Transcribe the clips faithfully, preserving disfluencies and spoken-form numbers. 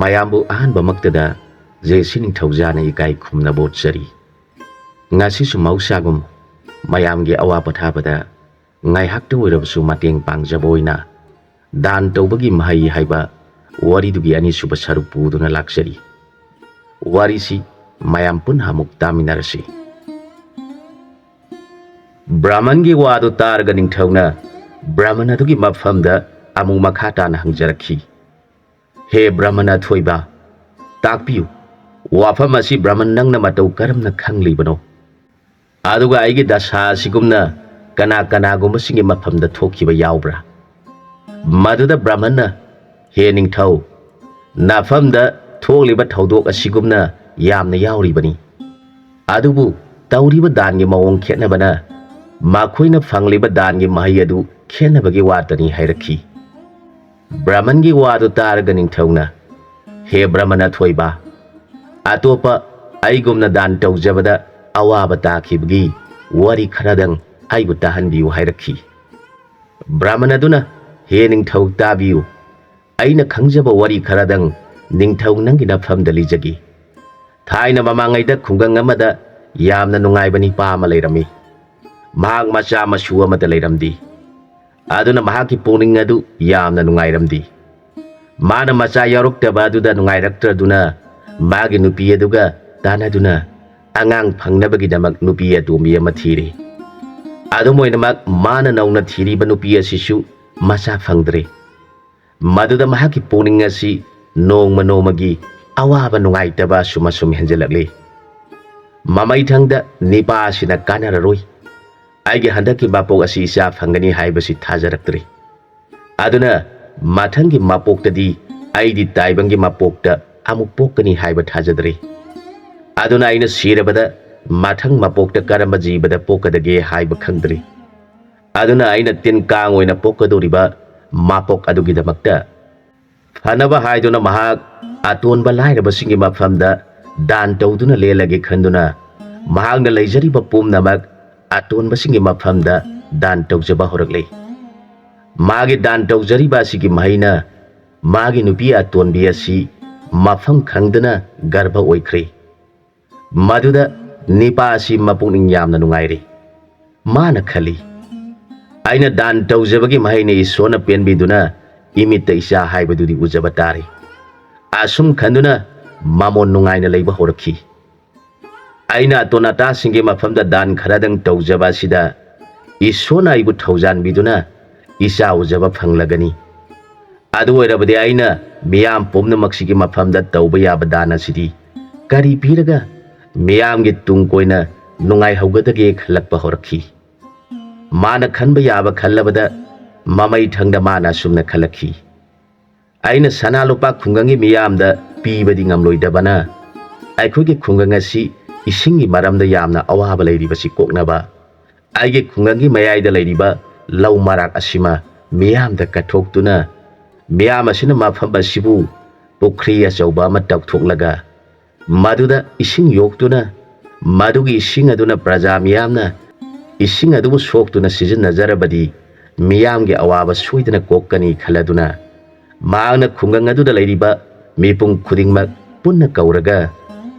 ꯃꯌꯥꯝꯕꯨ ꯑꯍꯥꯟꯕꯃꯛꯇꯗ ꯖꯦ ꯁꯤ ꯅꯤꯡꯊꯧꯖꯥꯅ ꯏꯀꯥꯏ ꯈꯨꯝꯅꯕ ꯎꯠꯆꯔꯤ꯫ ꯉꯁꯤꯁꯨ ꯃꯍꯧꯁꯥꯒꯨꯝ ꯃꯌꯥꯝꯒꯤ ꯑꯋꯥ ꯄꯣꯊꯥꯕꯗ ꯉꯥꯏꯍꯥꯛꯇ ꯑꯣꯏꯔꯕꯁꯨ ꯃꯇꯦꯡ ꯄꯥꯡꯖꯕ ꯑꯣꯏꯅ ꯗꯥꯟ ꯇꯧꯕꯒꯤ ꯃꯍꯩ ꯍꯥꯏꯕ ꯋꯥꯔꯤꯗꯨꯒꯤ ꯑꯅꯤꯁꯨꯕ ꯁꯔꯨꯛ ꯄꯨꯗꯨꯅ ꯂꯥꯛꯆꯔꯤ꯫ ꯋꯥꯔꯤꯁꯤ ꯃꯌꯥꯝ ꯄꯨꯟꯅ ꯑꯃꯨꯛ ꯇꯥꯃꯤꯟꯅꯔꯁꯤ꯫ ꯕ꯭ꯔꯥꯍꯃꯟꯒꯤ ꯋꯥꯗꯨ ꯇꯥꯔꯒ ꯅꯤꯡꯊꯧꯅ ꯕ꯭ꯔꯥꯍꯃꯟ ꯑꯗꯨꯒꯤ ꯃꯐꯝꯗ ꯑꯃꯨꯛ ꯃꯈꯥ ꯇꯥꯅ ꯍꯪꯖꯔꯛꯈꯤ, "ꯍꯦ ꯕ꯭ꯔꯥꯍꯃꯟ ꯑꯊꯣꯏꯕ, ꯇꯥꯛꯄꯤꯌꯨ, ꯋꯥꯐꯝ ꯑꯁꯤ ꯕ꯭ꯔꯥꯍꯃꯟ ꯅꯪꯅ ꯃꯇꯧ ꯀꯔꯝꯅ ꯈꯪꯂꯤꯕꯅꯣ? ꯑꯗꯨꯒ ꯑꯩꯒꯤ ꯗꯁꯥ ꯑꯁꯤꯒꯨꯝꯅ ꯀꯅꯥ ꯀꯅꯥꯒꯨꯝꯕꯁꯤꯡꯒꯤ ꯃꯐꯝꯗ ꯊꯣꯛꯈꯤꯕ ꯌꯥꯎꯕ꯭ꯔꯥ?" ꯃꯗꯨꯗ ꯕ꯭ꯔꯥꯍꯃꯟꯅ, "ꯍꯦ ꯅꯤꯡꯊꯧ, ꯅꯐꯝꯗ ꯊꯣꯛꯂꯤꯕ ꯊꯧꯗꯣꯛ ꯑꯁꯤꯒꯨꯝꯅ ꯌꯥꯝꯅ ꯌꯥꯎꯔꯤꯕꯅꯤ꯫ ꯑꯗꯨꯕꯨ ꯇꯧꯔꯤꯕ ꯗꯥꯟꯒꯤ ꯃꯑꯣꯡ ꯈꯦꯠꯅꯕꯅ ꯃꯈꯣꯏꯅ ꯐꯪꯂꯤꯕ ꯗꯥꯟꯒꯤ ꯃꯍꯩ ꯑꯗꯨ ꯈꯦꯠꯅꯕꯒꯤ ꯋꯥꯇꯅꯤ" ꯍꯥꯏꯔꯛꯈꯤ꯫ ꯕ꯭ꯔꯥꯍꯃꯟꯒꯤ ꯋꯥꯗꯨ ꯇꯥꯔꯒ ꯅꯤꯡꯊꯧꯅ, "ꯍꯦ ꯕ꯭ꯔꯥꯍꯃꯟ ꯑꯊꯣꯏꯕ, ꯑꯇꯣꯞꯄ ꯑꯩꯒꯨꯝꯅ ꯗꯥꯟ ꯇꯧꯖꯕꯗ ꯑꯋꯥꯕ ꯇꯥꯈꯤꯕꯒꯤ ꯋꯥꯔꯤ ꯈꯔꯗꯪ ꯑꯩꯕꯨ ꯇꯥꯍꯟꯕꯤꯌꯨ" ꯍꯥꯏꯔꯛꯈꯤ꯫ ꯕ꯭ꯔꯥꯍꯃꯟ ꯑꯗꯨꯅ, "ꯍꯦ ꯅꯤꯡꯊꯧ, ꯇꯥꯕꯤꯌꯨ, ꯑꯩꯅ ꯈꯪꯖꯕ ꯋꯥꯔꯤ ꯈꯔꯗꯪ ꯅꯤꯡꯊꯧ ꯅꯪꯒꯤ ꯅꯐꯝꯗ ꯂꯤꯖꯒꯦ꯫ ꯊꯥꯏꯅ ꯃꯃꯥꯡꯉꯩꯗ ꯈꯨꯡꯒꯪ ꯑꯃꯗ ꯌꯥꯝꯅ ꯅꯨꯡꯉꯥꯏꯕ ꯅꯤꯄꯥ ꯑꯃ ꯂꯩꯔꯝꯃꯤ꯫ ꯃꯍꯥꯛ ꯃꯆꯥ ꯃꯁꯨ ꯑꯃꯠꯇ ꯂꯩꯔꯝꯗꯦ꯫ ꯑꯗꯨꯅ ꯃꯍꯥꯛꯀꯤ ꯄꯨꯛꯅꯤꯡ ꯑꯗꯨ ꯌꯥꯝꯅ ꯅꯨꯡꯉꯥꯏꯔꯝꯗꯦ꯫ ꯃꯥꯅ ꯃꯆꯥ ꯌꯥꯎꯔꯛꯇꯕ ꯑꯗꯨꯗ ꯅꯨꯡꯉꯥꯏꯔꯛꯇ꯭ꯔꯗꯨꯅ ꯃꯥꯒꯤ ꯅꯨꯄꯤ ꯑꯗꯨꯒ ꯇꯥꯟꯅꯗꯨꯅ ꯑꯉꯥꯡ ꯐꯪꯅꯕꯒꯤꯗꯃꯛ ꯅꯨꯄꯤ ꯑꯇꯣꯝꯕꯤ ꯑꯃ ꯊꯤꯔꯦ꯫ ꯑꯗꯨꯝ ꯑꯣꯏꯅꯃꯛ ꯃꯥꯅ ꯅꯧꯅ ꯊꯤꯔꯤꯕ ꯅꯨꯄꯤ ꯑꯁꯤꯁꯨ ꯃꯆꯥ ꯐꯪꯗ꯭ꯔꯦ꯫ ꯃꯗꯨꯗ ꯃꯍꯥꯛꯀꯤ ꯄꯨꯛꯅꯤꯡ ꯑꯁꯤ ꯅꯣꯡꯃ ꯅꯣꯡꯃꯒꯤ ꯑꯋꯥꯕ ꯅꯨꯡꯉꯥꯏꯇꯕ ꯑꯁꯨꯝ ꯑꯁꯨꯝ ꯍꯦꯟꯖꯜꯂꯛꯂꯤ꯫ ꯃꯃꯩꯊꯪꯗ ꯅꯤꯄꯥ ꯑꯁꯤꯅ ꯀꯥꯟꯅꯔꯔꯣꯏ꯫ ꯑꯩꯒꯤ ꯍꯟꯗꯛꯀꯤ ꯃꯄꯣꯛ ꯑꯁꯤ ꯏꯆꯥ ꯐꯪꯒꯅꯤ ꯍꯥꯏꯕꯁꯤ ꯊꯥꯖꯔꯛꯇ꯭ꯔꯦ꯫ ꯑꯗꯨꯅ ꯃꯊꯪꯒꯤ ꯃꯄꯣꯛꯇꯗꯤ ꯑꯩꯗꯤ ꯇꯥꯏꯕꯪꯒꯤ ꯃꯄꯣꯛꯇ ꯑꯃꯨꯛ ꯄꯣꯛꯀꯅꯤ ꯍꯥꯏꯕ ꯊꯥꯖꯗ꯭ꯔꯦ꯫ ꯑꯗꯨꯅ ꯑꯩꯅ ꯁꯤꯔꯕꯗ ꯃꯊꯪ ꯃꯄꯣꯛꯇ ꯀꯔꯝꯕ ꯖꯤꯕꯗ ꯄꯣꯛꯀꯗꯒꯦ ꯍꯥꯏꯕ ꯈꯪꯗ꯭ꯔꯦ꯫ ꯑꯗꯨꯅ ꯑꯩꯅ ꯇꯤꯟ ꯀꯥꯡ ꯑꯣꯏꯅ ꯄꯣꯛꯀꯗꯧꯔꯤꯕ ꯃꯄꯣꯛ ꯑꯗꯨꯒꯤꯗꯃꯛꯇ ꯐꯅꯕ ꯍꯥꯏꯗꯨꯅ ꯃꯍꯥꯛ ꯑꯇꯣꯟꯕ ꯂꯥꯏꯔꯕꯁꯤꯡꯒꯤ ꯃꯐꯝꯗ ꯗꯥꯟ ꯇꯧꯗꯨꯅ ꯂꯦꯜꯂꯒꯦ ꯈꯟꯗꯨꯅ ꯃꯍꯥꯛꯅ ꯂꯩꯖꯔꯤꯕ ꯄꯨꯝꯅꯃꯛ ꯑꯇꯣꯟꯕꯁꯤꯡꯒꯤ ꯃꯐꯝꯗ ꯗꯥꯟ ꯇꯧꯖꯕ ꯍꯧꯔꯛꯂꯦ꯫ ꯃꯥꯒꯤ ꯗꯥꯟ ꯇꯧꯖꯔꯤꯕ ꯑꯁꯤꯒꯤ ꯃꯍꯩꯅ ꯃꯥꯒꯤ ꯅꯨꯄꯤ ꯑꯇꯣꯟꯕꯤ ꯑꯁꯤ ꯃꯐꯝ ꯈꯪꯗꯅ ꯒꯔꯚ ꯑꯣꯏꯈ꯭ꯔꯦ꯫ ꯃꯗꯨꯗ ꯅꯤꯄꯥ ꯑꯁꯤ ꯃꯄꯨꯛꯅꯤꯡ ꯌꯥꯝꯅ ꯅꯨꯡꯉꯥꯏꯔꯦ꯫ ꯃꯥꯅ ꯈꯜꯂꯤ, "ꯑꯩꯅ ꯗꯥꯟ ꯇꯧꯖꯕꯒꯤ ꯃꯍꯩꯅ ꯏꯁꯣꯔꯅ ꯄꯦꯟꯕꯤꯗꯨꯅ ꯏꯃꯤꯠꯇ ꯏꯆꯥ ꯍꯥꯏꯕꯗꯨꯗꯤ ꯎꯖꯕ ꯇꯥꯔꯦ"꯫ ꯑꯁꯨꯝ ꯈꯟꯗꯨꯅ ꯃꯃꯣꯟ ꯅꯨꯡꯉꯥꯏꯅ ꯂꯩꯕ ꯍꯧꯔꯛꯈꯤ꯫ "ꯑꯩꯅ ꯑꯇꯣꯟ ꯑꯇꯥꯁꯤꯡꯒꯤ ꯃꯐꯝꯗ ꯗꯥꯟ ꯈꯔꯗꯪ ꯇꯧꯖꯕ ꯑꯁꯤꯗ ꯏꯁꯣꯔꯅ ꯑꯩꯕꯨ ꯊꯧꯖꯥꯟꯕꯤꯗꯨꯅ ꯏꯆꯥ ꯎꯖꯕ ꯐꯪꯂꯒꯅꯤ꯫ ꯑꯗꯨ ꯑꯣꯏꯔꯕꯗꯤ ꯑꯩꯅ ꯃꯤꯌꯥꯝ ꯄꯨꯝꯅꯃꯛꯁꯤꯒꯤ ꯃꯐꯝꯗ ꯇꯧꯕ ꯌꯥꯕ ꯗꯥꯟ ꯑꯁꯤꯗꯤ ꯀꯔꯤ ꯄꯤꯔꯒ ꯃꯤꯌꯥꯝꯒꯤ ꯇꯨꯡ ꯀꯣꯏꯅ ꯅꯨꯡꯉꯥꯏꯍꯧꯒꯗꯒꯦ?" ꯈꯜꯂꯛꯄ ꯍꯧꯔꯛꯈꯤ꯫ ꯃꯥꯅ ꯈꯟꯕ ꯌꯥꯕ ꯈꯜꯂꯕꯗ ꯃꯃꯩ ꯊꯪꯗ ꯃꯥꯅ ꯑꯁꯨꯝꯅ ꯈꯜꯂꯛꯈꯤ, "ꯑꯩꯅ ꯁꯅꯥ ꯂꯨꯄꯥ ꯈꯨꯡꯒꯪꯒꯤ ꯃꯤꯌꯥꯝꯗ ꯄꯤꯕꯗꯤ ꯉꯝꯂꯣꯏꯗꯕꯅ, ꯑꯩꯈꯣꯏꯒꯤ ꯈꯨꯡꯒꯪ ꯑꯁꯤ ꯏꯁꯤꯡꯒꯤ ꯃꯔꯝꯗ ꯌꯥꯝꯅ ꯑꯋꯥꯕ ꯂꯩꯔꯤꯕꯁꯤ ꯀꯣꯛꯅꯕ, ꯑꯩꯒꯤ ꯈꯨꯡꯒꯪꯒꯤ ꯃꯌꯥꯏꯗ ꯂꯩꯔꯤꯕ ꯂꯧ ꯃꯔꯥꯛ ꯑꯁꯤꯃ ꯃꯤꯌꯥꯝꯗ ꯀꯠꯊꯣꯛꯇꯨꯅ, ꯃꯤꯌꯥꯝ ꯑꯁꯤꯅ ꯃꯐꯝ ꯑꯁꯤꯕꯨ ꯄꯨꯈ꯭ꯔꯤ ꯑꯆꯧꯕ ꯑꯃ ꯇꯧꯊꯣꯛꯂꯒ, ꯃꯗꯨꯗ ꯏꯁꯤꯡ ꯌꯣꯛꯇꯨꯅ, ꯃꯗꯨꯒꯤ ꯏꯁꯤꯡ ꯑꯗꯨꯅ ꯄ꯭ꯔꯖꯥ ꯃꯤꯌꯥꯝꯅ ꯏꯁꯤꯡ ꯑꯗꯨꯕꯨ ꯁꯣꯛꯇꯨꯅ ꯁꯤꯖꯤꯟꯅꯖꯔꯕꯗꯤ ꯃꯤꯌꯥꯝꯒꯤ ꯑꯋꯥꯕ ꯁꯣꯏꯗꯅ ꯀꯣꯛꯀꯅꯤ" ꯈꯜꯂꯗꯨꯅ, ꯃꯍꯥꯛꯅ ꯈꯨꯡꯒꯪ ꯑꯗꯨꯗ ꯂꯩꯔꯤꯕ ꯃꯤꯄꯨꯝ ꯈꯨꯗꯤꯡꯃꯛ ꯄꯨꯟꯅ ꯀꯧꯔꯒ,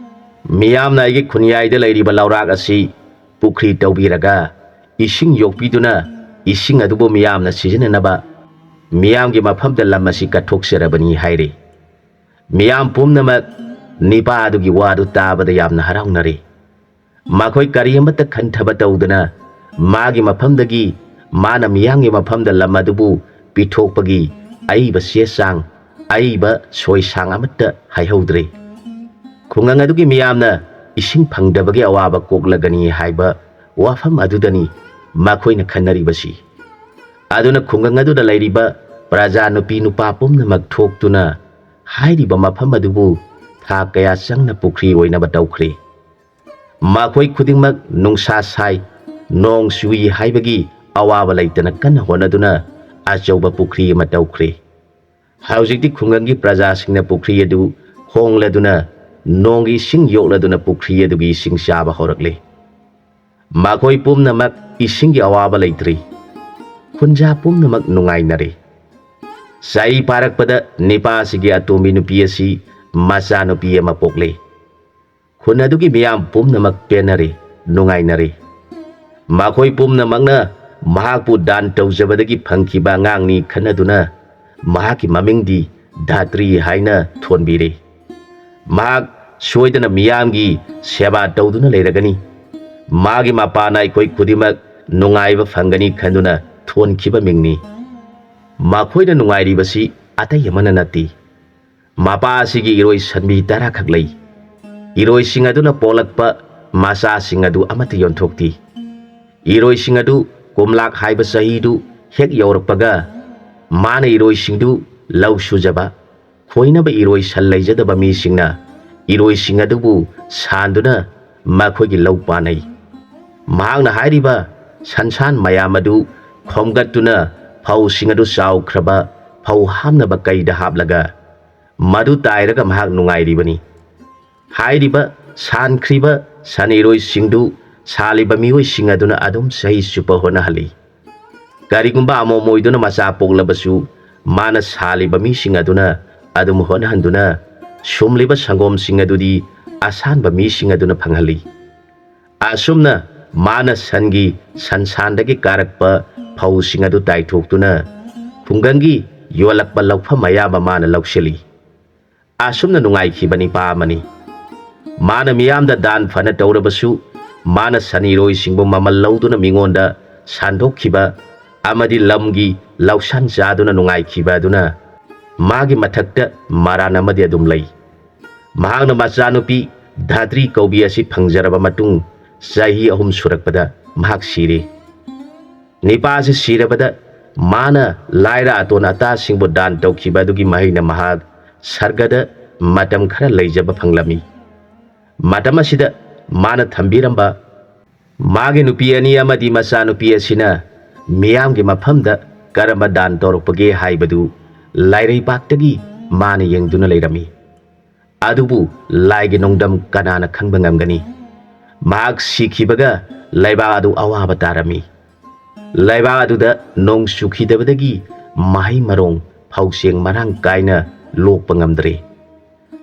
"ꯃꯤꯌꯥꯝꯅ ꯑꯩꯒꯤ ꯈꯨꯟꯌꯥꯏꯗ ꯂꯩꯔꯤꯕ ꯂꯧꯔꯥꯛ ꯑꯁꯤ ꯄꯨꯈ꯭ꯔꯤ ꯇꯧꯕꯤꯔꯒ, ꯏꯁꯤꯡ ꯌꯣꯛꯄꯤꯗꯨꯅ, ꯏꯁꯤꯡ ꯑꯗꯨꯕꯨ ꯃꯤꯌꯥꯝꯅ ꯁꯤꯖꯤꯟꯅꯅꯕ ꯃꯤꯌꯥꯝꯒꯤ ꯃꯐꯝꯗ ꯂꯝ ꯑꯁꯤ ꯀꯠꯊꯣꯛꯆꯔꯕꯅꯤ" ꯍꯥꯏꯔꯦ꯫ ꯃꯤꯌꯥꯝ ꯄꯨꯝꯅꯃꯛ ꯅꯤꯄꯥ ꯑꯗꯨꯒꯤ ꯋꯥꯗꯨ ꯇꯥꯕꯗ ꯌꯥꯝꯅ ꯍꯔꯥꯎꯅꯔꯦ꯫ ꯃꯈꯣꯏ ꯀꯔꯤ ꯑꯃꯠꯇ ꯈꯟꯊꯕ ꯇꯧꯗꯅ ꯃꯥꯒꯤ ꯃꯐꯝꯗꯒꯤ ꯃꯥꯅ ꯃꯤꯌꯥꯝꯒꯤ ꯃꯐꯝꯗ ꯂꯝ ꯑꯗꯨꯕꯨ ꯄꯤꯊꯣꯛꯄꯒꯤ ꯑꯏꯕ ꯆꯦ ꯆꯥꯡ, ꯑꯏꯕ ꯁꯣꯏꯁꯥꯡ ꯑꯃꯠꯇ ꯍꯥꯏꯍꯧꯗ꯭ꯔꯦ꯫ ꯈꯨꯡꯒꯪ ꯑꯗꯨꯒꯤ ꯃꯤꯌꯥꯝꯅ ꯏꯁꯤꯡ ꯐꯪꯗꯕꯒꯤ ꯑꯋꯥꯕ ꯀꯣꯛꯂꯒꯅꯤ ꯍꯥꯏꯕ ꯋꯥꯐꯝ ꯑꯗꯨꯗꯅꯤ ꯃꯈꯣꯏꯅ ꯈꯟꯅꯔꯤꯕꯁꯤ꯫ ꯑꯗꯨꯅ ꯈꯨꯡꯒꯪ ꯑꯗꯨꯗ ꯂꯩꯔꯤꯕ ꯄ꯭ꯔꯖꯥ ꯅꯨꯄꯤ ꯅꯨꯄꯥ ꯄꯨꯝꯅꯃꯛ ꯊꯣꯛꯇꯨꯅ ꯍꯥꯏꯔꯤꯕ ꯃꯐꯝ ꯑꯗꯨꯕꯨ ꯊꯥ ꯀꯌꯥ ꯆꯪꯅ ꯄꯨꯈ꯭ꯔꯤ ꯑꯣꯏꯅꯕ ꯇꯧꯈ꯭ꯔꯦ꯫ ꯃꯈꯣꯏ ꯈꯨꯗꯤꯡꯃꯛ ꯅꯨꯡꯁꯥ ꯁꯥꯏ, ꯅꯣꯡ ꯆꯨꯏ ꯍꯥꯏꯕꯒꯤ ꯑꯋꯥꯕ ꯂꯩꯇꯅ ꯀꯟꯅ ꯍꯣꯠꯅꯗꯨꯅ ꯑꯆꯧꯕ ꯄꯨꯈ꯭ꯔꯤ ꯑꯃ ꯇꯧꯈ꯭ꯔꯦ꯫ ꯍꯧꯖꯤꯛꯇꯤ ꯈꯨꯡꯒꯪꯒꯤ ꯄ꯭ꯔꯖꯥꯁꯤꯡꯅ ꯄꯨꯈ꯭ꯔꯤ ꯑꯗꯨ ꯍꯣꯡꯂꯗꯨꯅ, ꯅꯣꯡꯒꯤ ꯏꯁꯤꯡ ꯌꯣꯛꯂꯗꯨꯅ ꯄꯨꯈ꯭ꯔꯤ ꯑꯗꯨꯒꯤ ꯏꯁꯤꯡ ꯆꯥꯕ ꯍꯧꯔꯛꯂꯦ꯫ ꯃꯈꯣꯏ ꯄꯨꯝꯅꯃꯛ ꯏꯁꯤꯡꯒꯤ ꯑꯋꯥꯕ ꯂꯩꯇ꯭ꯔꯦ꯫ ꯈꯨꯟꯖꯥ ꯄꯨꯝꯅꯃꯛ ꯅꯨꯡꯉꯥꯏꯅꯔꯦ꯫ ꯆꯍꯤ ꯐꯥꯔꯛꯄꯗ ꯅꯤꯄꯥꯁꯤꯒꯤ ꯑꯇꯣꯝꯕꯤ ꯅꯨꯄꯤ ꯑꯁꯤ ꯃꯆꯥꯅꯨꯄꯤ ꯑꯃ ꯄꯣꯛꯂꯦ꯫ ꯈꯨꯟ ꯑꯗꯨꯒꯤ ꯃꯤꯌꯥꯝ ꯄꯨꯝꯅꯃꯛ ꯄꯦꯟꯅꯔꯦ, ꯅꯨꯡꯉꯥꯏꯅꯔꯦ꯫ ꯃꯈꯣꯏ ꯄꯨꯝꯅꯃꯛꯅ ꯃꯍꯥꯛꯄꯨ ꯗꯥꯟ ꯇꯧꯖꯕꯗꯒꯤ ꯐꯪꯈꯤꯕ ꯑꯉꯥꯡꯅꯤ ꯈꯟꯅꯗꯨꯅ ꯃꯍꯥꯛꯀꯤ ꯃꯃꯤꯡꯗꯤ ꯙꯥꯇ꯭ꯔꯤ ꯍꯥꯏꯅ ꯊꯣꯟꯕꯤꯔꯦ꯫ ꯃꯍꯥꯛ ꯁꯣꯏꯗꯅ ꯃꯤꯌꯥꯝꯒꯤ ꯁꯦꯕꯥ ꯇꯧꯗꯨꯅ ꯂꯩꯔꯒꯅꯤ꯫ ꯃꯥꯒꯤ ꯃꯄꯥꯅ ꯑꯩꯈꯣꯏ ꯈꯨꯗꯤꯡꯃꯛ ꯅꯨꯡꯉꯥꯏꯕ ꯐꯪꯒꯅꯤ ꯈꯟꯗꯨꯅ ꯊꯣꯟꯈꯤꯕ ꯃꯤꯡꯅꯤ꯫ ꯃꯈꯣꯏꯅ ꯅꯨꯡꯉꯥꯏꯔꯤꯕꯁꯤ ꯑꯇꯩ ꯑꯃꯅ ꯅꯠꯇꯦ꯫ ꯃꯄꯥ ꯑꯁꯤꯒꯤ ꯏꯔꯣꯏ ꯁꯟꯕꯤ ꯇꯔꯥꯈꯛ ꯂꯩ꯫ ꯏꯔꯣꯏꯁꯤꯡ ꯑꯗꯨꯅ ꯄꯣꯛꯂꯛꯄ ꯃꯆꯥꯁꯤꯡ ꯑꯗꯨ ꯑꯃꯠꯇ ꯌꯣꯟꯊꯣꯛꯇꯦ꯫ ꯏꯔꯣꯏꯁꯤꯡ ꯑꯗꯨ ꯀꯨꯝꯂꯥꯛ ꯍꯥꯏꯕ ꯆꯍꯤꯗꯨ ꯍꯦꯛ ꯌꯧꯔꯛꯄꯒ, ꯃꯥꯅ ꯏꯔꯣꯏꯁꯤꯡꯗꯨ ꯂꯧ ꯁꯨꯖꯕ, ꯈꯣꯏꯅꯕ ꯏꯔꯣꯏ ꯁꯟ ꯂꯩꯖꯗꯕ ꯃꯤꯁꯤꯡꯅ ꯏꯔꯣꯏꯁꯤꯡ ꯑꯗꯨꯕꯨ ꯁꯥꯟꯗꯨꯅ ꯃꯈꯣꯏꯒꯤ ꯂꯧ ꯄꯥꯟꯅꯩ꯫ ꯃꯍꯥꯛꯅ ꯍꯥꯏꯔꯤꯕ ꯁꯟꯁꯥꯟ ꯃꯌꯥꯝ ꯑꯗꯨ ꯈꯣꯝꯒꯠꯇꯨꯅ ꯐꯧꯁꯤꯡ ꯑꯗꯨ ꯆꯥꯎꯈ꯭ꯔꯕ ꯐꯧ ꯍꯥꯞꯅꯕ ꯀꯩꯗ ꯍꯥꯞꯂꯒ ꯃꯗꯨ ꯇꯥꯏꯔꯒ ꯃꯍꯥꯛ ꯅꯨꯡꯉꯥꯏꯔꯤꯕꯅꯤ꯫ ꯍꯥꯏꯔꯤꯕ ꯁꯥꯟꯈ꯭ꯔꯤꯕ ꯁꯟ ꯏꯔꯣꯏꯁꯤꯡꯗꯨ ꯁꯥꯜꯂꯤꯕ ꯃꯤꯑꯣꯏꯁꯤꯡ ꯑꯗꯨꯅ ꯑꯗꯨꯝ ꯆꯍꯤ ꯆꯨꯞꯄ ꯍꯣꯠꯅꯍꯜꯂꯤ꯫ ꯀꯔꯤꯒꯨꯝꯕ ꯑꯃꯣꯝ ꯑꯣꯏꯗꯨꯅ ꯃꯆꯥ ꯄꯣꯛꯂꯕꯁꯨ, ꯃꯥꯅ ꯁꯥꯜꯂꯤꯕ ꯃꯤꯁꯤꯡ ꯑꯗꯨꯅ ꯑꯗꯨꯝ ꯍꯣꯠꯅꯍꯟꯗꯨꯅ ꯁꯨꯝꯂꯤꯕ ꯁꯪꯒꯣꯝꯁꯤꯡ ꯑꯗꯨꯗꯤ ꯑꯁꯥꯟꯕ ꯃꯤꯁꯤꯡ ꯑꯗꯨꯅ ꯐꯪꯍꯜꯂꯤ꯫ ꯑꯁꯨꯝꯅ ꯃꯥꯅ ꯁꯟꯒꯤ ꯁꯟꯁꯥꯟꯗꯒꯤ ꯀꯥꯔꯛꯄ ꯐꯧꯁꯤꯡ ꯑꯗꯨ ꯇꯥꯏꯊꯣꯛꯇꯨꯅ ꯈꯨꯡꯒꯪꯒꯤ ꯌꯣꯜꯂꯛꯄ ꯂꯧꯐꯝ ꯑꯌꯥꯝꯕ ꯃꯥꯅ ꯂꯧꯁꯤꯜꯂꯤ꯫ ꯑꯁꯨꯝꯅ ꯅꯨꯡꯉꯥꯏꯈꯤꯕ ꯅꯤꯄꯥ ꯑꯃꯅꯤ꯫ ꯃꯥꯅ ꯃꯤꯌꯥꯝꯗ ꯗꯥꯟ ꯐꯅ ꯇꯧꯔꯕꯁꯨ, ꯃꯥꯅ ꯁꯟ ꯏꯔꯣꯏꯁꯤꯡꯕꯨ ꯃꯃꯜ ꯂꯧꯗꯨꯅ ꯃꯤꯉꯣꯟꯗ ꯁꯥꯟꯗꯣꯛꯈꯤꯕ ꯑꯃꯗꯤ ꯂꯝꯒꯤ ꯂꯧꯁꯥꯟ ꯆꯥꯗꯨꯅ ꯅꯨꯡꯉꯥꯏꯈꯤꯕ ꯑꯗꯨꯅ ꯃꯥꯒꯤ ꯃꯊꯛꯇ ꯃꯔꯥꯟ ꯑꯃꯗꯤ ꯑꯗꯨꯝ ꯂꯩ꯫ ꯃꯍꯥꯛꯅ ꯃꯆꯥꯅꯨꯄꯤ ꯙꯥꯇ꯭ꯔꯤ ꯀꯧꯕꯤ ꯑꯁꯤ ꯐꯪꯖꯔꯕ ꯃꯇꯨꯡ ꯆꯍꯤ ꯑꯍꯨꯝ ꯁꯨꯔꯛꯄꯗ ꯃꯍꯥꯛ ꯁꯤꯔꯦ꯫ ꯅꯤꯄꯥ ꯑꯁꯤ ꯁꯤꯔꯕꯗ ꯃꯥꯅ ꯂꯥꯏꯔ ꯑꯇꯣꯟ ꯑꯇꯥꯁꯤꯡꯕꯨ ꯗꯥꯟ ꯇꯧꯈꯤꯕ ꯑꯗꯨꯒꯤ ꯃꯍꯩꯅ ꯃꯍꯥꯛ ꯁꯔꯒꯗ ꯃꯇꯝ ꯈꯔ ꯂꯩꯖꯕ ꯐꯪꯂꯝꯃꯤ꯫ ꯃꯇꯝ ꯑꯁꯤꯗ ꯃꯥꯅ ꯊꯝꯕꯤꯔꯝꯕ ꯃꯥꯒꯤ ꯅꯨꯄꯤ ꯑꯅꯤ ꯑꯃꯗꯤ ꯃꯆꯥꯅꯨꯄꯤ ꯑꯁꯤꯅ ꯃꯤꯌꯥꯝꯒꯤ ꯃꯐꯝꯗ ꯀꯔꯝꯕ ꯗꯥꯟ ꯇꯧꯔꯛꯄꯒꯦ ꯍꯥꯏꯕꯗꯨ ꯂꯥꯏꯔꯩꯕꯥꯛꯇꯒꯤ ꯃꯥꯅ ꯌꯦꯡꯗꯨꯅ ꯂꯩꯔꯝꯃꯤ꯫ ꯑꯗꯨꯕꯨ ꯂꯥꯏꯒꯤ ꯅꯣꯡꯗꯝ ꯀꯅꯥꯅ ꯈꯪꯕ ꯉꯝꯒꯅꯤ? ꯃꯍꯥꯛ ꯁꯤꯈꯤꯕꯒ ꯂꯩꯕꯥꯛ ꯑꯗꯨ ꯑꯋꯥꯕ ꯇꯥꯔꯝꯃꯤ꯫ ꯂꯩꯕꯥꯛ ꯑꯗꯨꯗ ꯅꯣꯡ ꯆꯨꯈꯤꯗꯕꯗꯒꯤ ꯃꯍꯩ ꯃꯔꯣꯡ, ꯐꯧꯁꯦꯡ ꯃꯔꯥꯡ ꯀꯥꯏꯅ ꯂꯣꯛꯄ ꯉꯝꯗ꯭ꯔꯦ꯫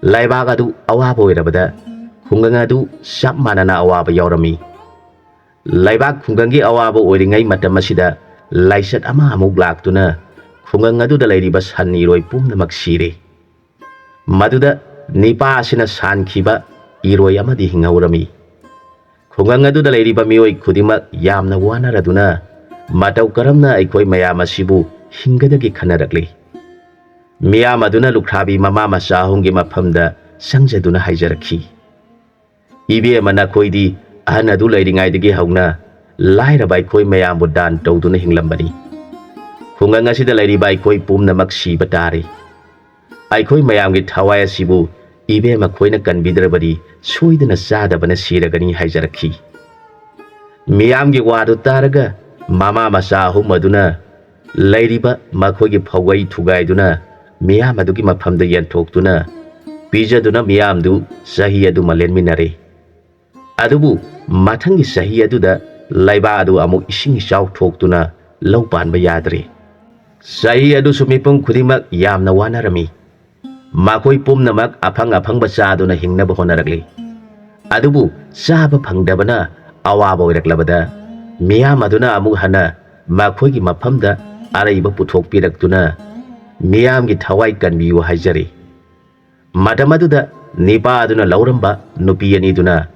ꯂꯩꯕꯥꯛ ꯑꯗꯨ ꯑꯋꯥꯕ ꯑꯣꯏꯔꯕꯗ ꯈꯨꯡꯒꯪ ꯑꯗꯨ ꯆꯞ ꯃꯥꯟꯅꯅ ꯑꯋꯥꯕ ꯌꯥꯎꯔꯝꯃꯤ꯫ ꯂꯩꯕꯥꯛ ꯈꯨꯡꯒꯪꯒꯤ ꯑꯋꯥꯕ ꯑꯣꯏꯔꯤꯉꯩ ꯃꯇꯝ ꯑꯁꯤꯗ ꯂꯥꯏꯆꯠ ꯑꯃ ꯑꯃꯨꯛ ꯂꯥꯛꯇꯨꯅ ꯈꯨꯡꯒꯪ ꯑꯗꯨꯗ ꯂꯩꯔꯤꯕ ꯁꯟ ꯏꯔꯣꯏ ꯄꯨꯝꯅꯃꯛ ꯁꯤꯔꯦ꯫ ꯃꯗꯨꯗ ꯅꯤꯄꯥ ꯑꯁꯤꯅ ꯁꯥꯟꯈꯤꯕ ꯏꯔꯣꯏ ꯑꯃꯗꯤ ꯍꯤꯡꯍꯧꯔꯝꯃꯤ꯫ ꯈꯨꯡꯒꯪ ꯑꯗꯨꯗ ꯂꯩꯔꯤꯕ ꯃꯤꯑꯣꯏ ꯈꯨꯗꯤꯡꯃꯛ ꯌꯥꯝꯅ ꯋꯥꯅꯔꯗꯨꯅ ꯃꯇꯧ ꯀꯔꯝꯅ ꯑꯩꯈꯣꯏ ꯃꯌꯥꯝ ꯑꯁꯤꯕꯨ ꯍꯤꯡꯒꯗꯒꯦ ꯈꯟꯅꯔꯛꯂꯤ꯫ ꯃꯤꯌꯥꯝ ꯑꯗꯨꯅ ꯂꯨꯈ꯭ꯔꯥꯕꯤ ꯃꯃꯥ ꯃꯆꯥ ꯑꯍꯨꯝꯒꯤ ꯃꯐꯝꯗ ꯆꯪꯖꯗꯨꯅ ꯍꯥꯏꯖꯔꯛꯈꯤ, "ꯏꯕꯦꯝꯃ, ꯅꯈꯣꯏꯗꯤ ꯑꯍꯟ ꯑꯗꯨ ꯂꯩꯔꯤꯉꯩꯗꯒꯤ ꯍꯧꯅ ꯂꯥꯏꯔꯕ ꯑꯩꯈꯣꯏ ꯃꯌꯥꯝꯕꯨ ꯗꯥꯟ ꯇꯧꯗꯨꯅ ꯍꯤꯡꯂꯝꯕꯅꯤ꯫ ꯈꯨꯡꯒꯪ ꯑꯁꯤꯗ ꯂꯩꯔꯤꯕ ꯑꯩꯈꯣꯏ ꯄꯨꯝꯅꯃꯛ ꯁꯤꯕ ꯇꯥꯔꯦ꯫ ꯑꯩꯈꯣꯏ ꯃꯌꯥꯝꯒꯤ ꯊꯋꯥꯏ ꯑꯁꯤꯕꯨ ꯏꯕꯦꯝꯃ ꯈꯣꯏꯅ ꯀꯟꯕꯤꯗ꯭ꯔꯕꯗꯤ ꯁꯣꯏꯗꯅ ꯆꯥꯗꯕꯅ ꯁꯤꯔꯒꯅꯤ" ꯍꯥꯏꯖꯔꯛꯈꯤ꯫ ꯃꯤꯌꯥꯝꯒꯤ ꯋꯥꯗꯨ ꯇꯥꯔꯒ ꯃꯃꯥ ꯃꯆꯥ ꯑꯍꯨꯝ ꯑꯗꯨꯅ ꯂꯩꯔꯤꯕ ꯃꯈꯣꯏꯒꯤ ꯐꯧꯒꯩ ꯊꯨꯒꯥꯏꯗꯨꯅ ꯃꯤꯌꯥꯝ ꯑꯗꯨꯒꯤ ꯃꯐꯝꯗ ꯌꯦꯟꯊꯣꯛꯇꯨꯅ ꯄꯤꯖꯗꯨꯅ ꯃꯤꯌꯥꯝꯗꯨ ꯆꯍꯤ ꯑꯗꯨꯃ ꯂꯦꯟꯃꯤꯟꯅꯔꯦ꯫ ꯑꯗꯨꯕꯨ ꯃꯊꯪꯒꯤ ꯆꯍꯤ ꯑꯗꯨꯗ ꯂꯩꯕꯥꯛ ꯑꯗꯨ ꯑꯃꯨꯛ ꯏꯁꯤꯡ ꯏꯆꯥꯎ ꯊꯣꯛꯇꯨꯅ ꯂꯧ ꯄꯥꯟꯕ ꯌꯥꯗ꯭ꯔꯦ꯫ ꯆꯍꯤ ꯑꯗꯨꯁꯨ ꯃꯤꯄꯨꯝ ꯈꯨꯗꯤꯡꯃꯛ ꯌꯥꯝꯅ ꯋꯥꯅꯔꯝꯃꯤ꯫ ꯃꯈꯣꯏ ꯄꯨꯝꯅꯃꯛ ꯑꯐꯪ ꯑꯐꯪꯕ ꯆꯥꯗꯨꯅ ꯍꯤꯡꯅꯕ ꯍꯣꯠꯅꯔꯛꯂꯤ꯫ ꯑꯗꯨꯕꯨ ꯆꯥꯕ ꯐꯪꯗꯕꯅ ꯑꯋꯥꯕ ꯑꯣꯏꯔꯛꯂꯕꯗ ꯃꯤꯌꯥꯝ ꯑꯗꯨꯅ ꯑꯃꯨꯛ ꯍꯟꯅ ꯃꯈꯣꯏꯒꯤ ꯃꯐꯝꯗ ꯑꯔꯩꯕ ꯄꯨꯊꯣꯛꯄꯤꯔꯛꯇꯨꯅ ꯃꯤꯌꯥꯝꯒꯤ ꯊꯋꯥꯏ ꯀꯟꯕꯤꯌꯨ ꯍꯥꯏꯖꯔꯤ꯫ ꯃꯇꯝ ꯑꯗꯨꯗ ꯅꯤꯄꯥ ꯑꯗꯨꯅ ꯂꯧꯔꯝꯕ ꯅꯨꯄꯤ ꯑꯅꯤꯗꯨꯅ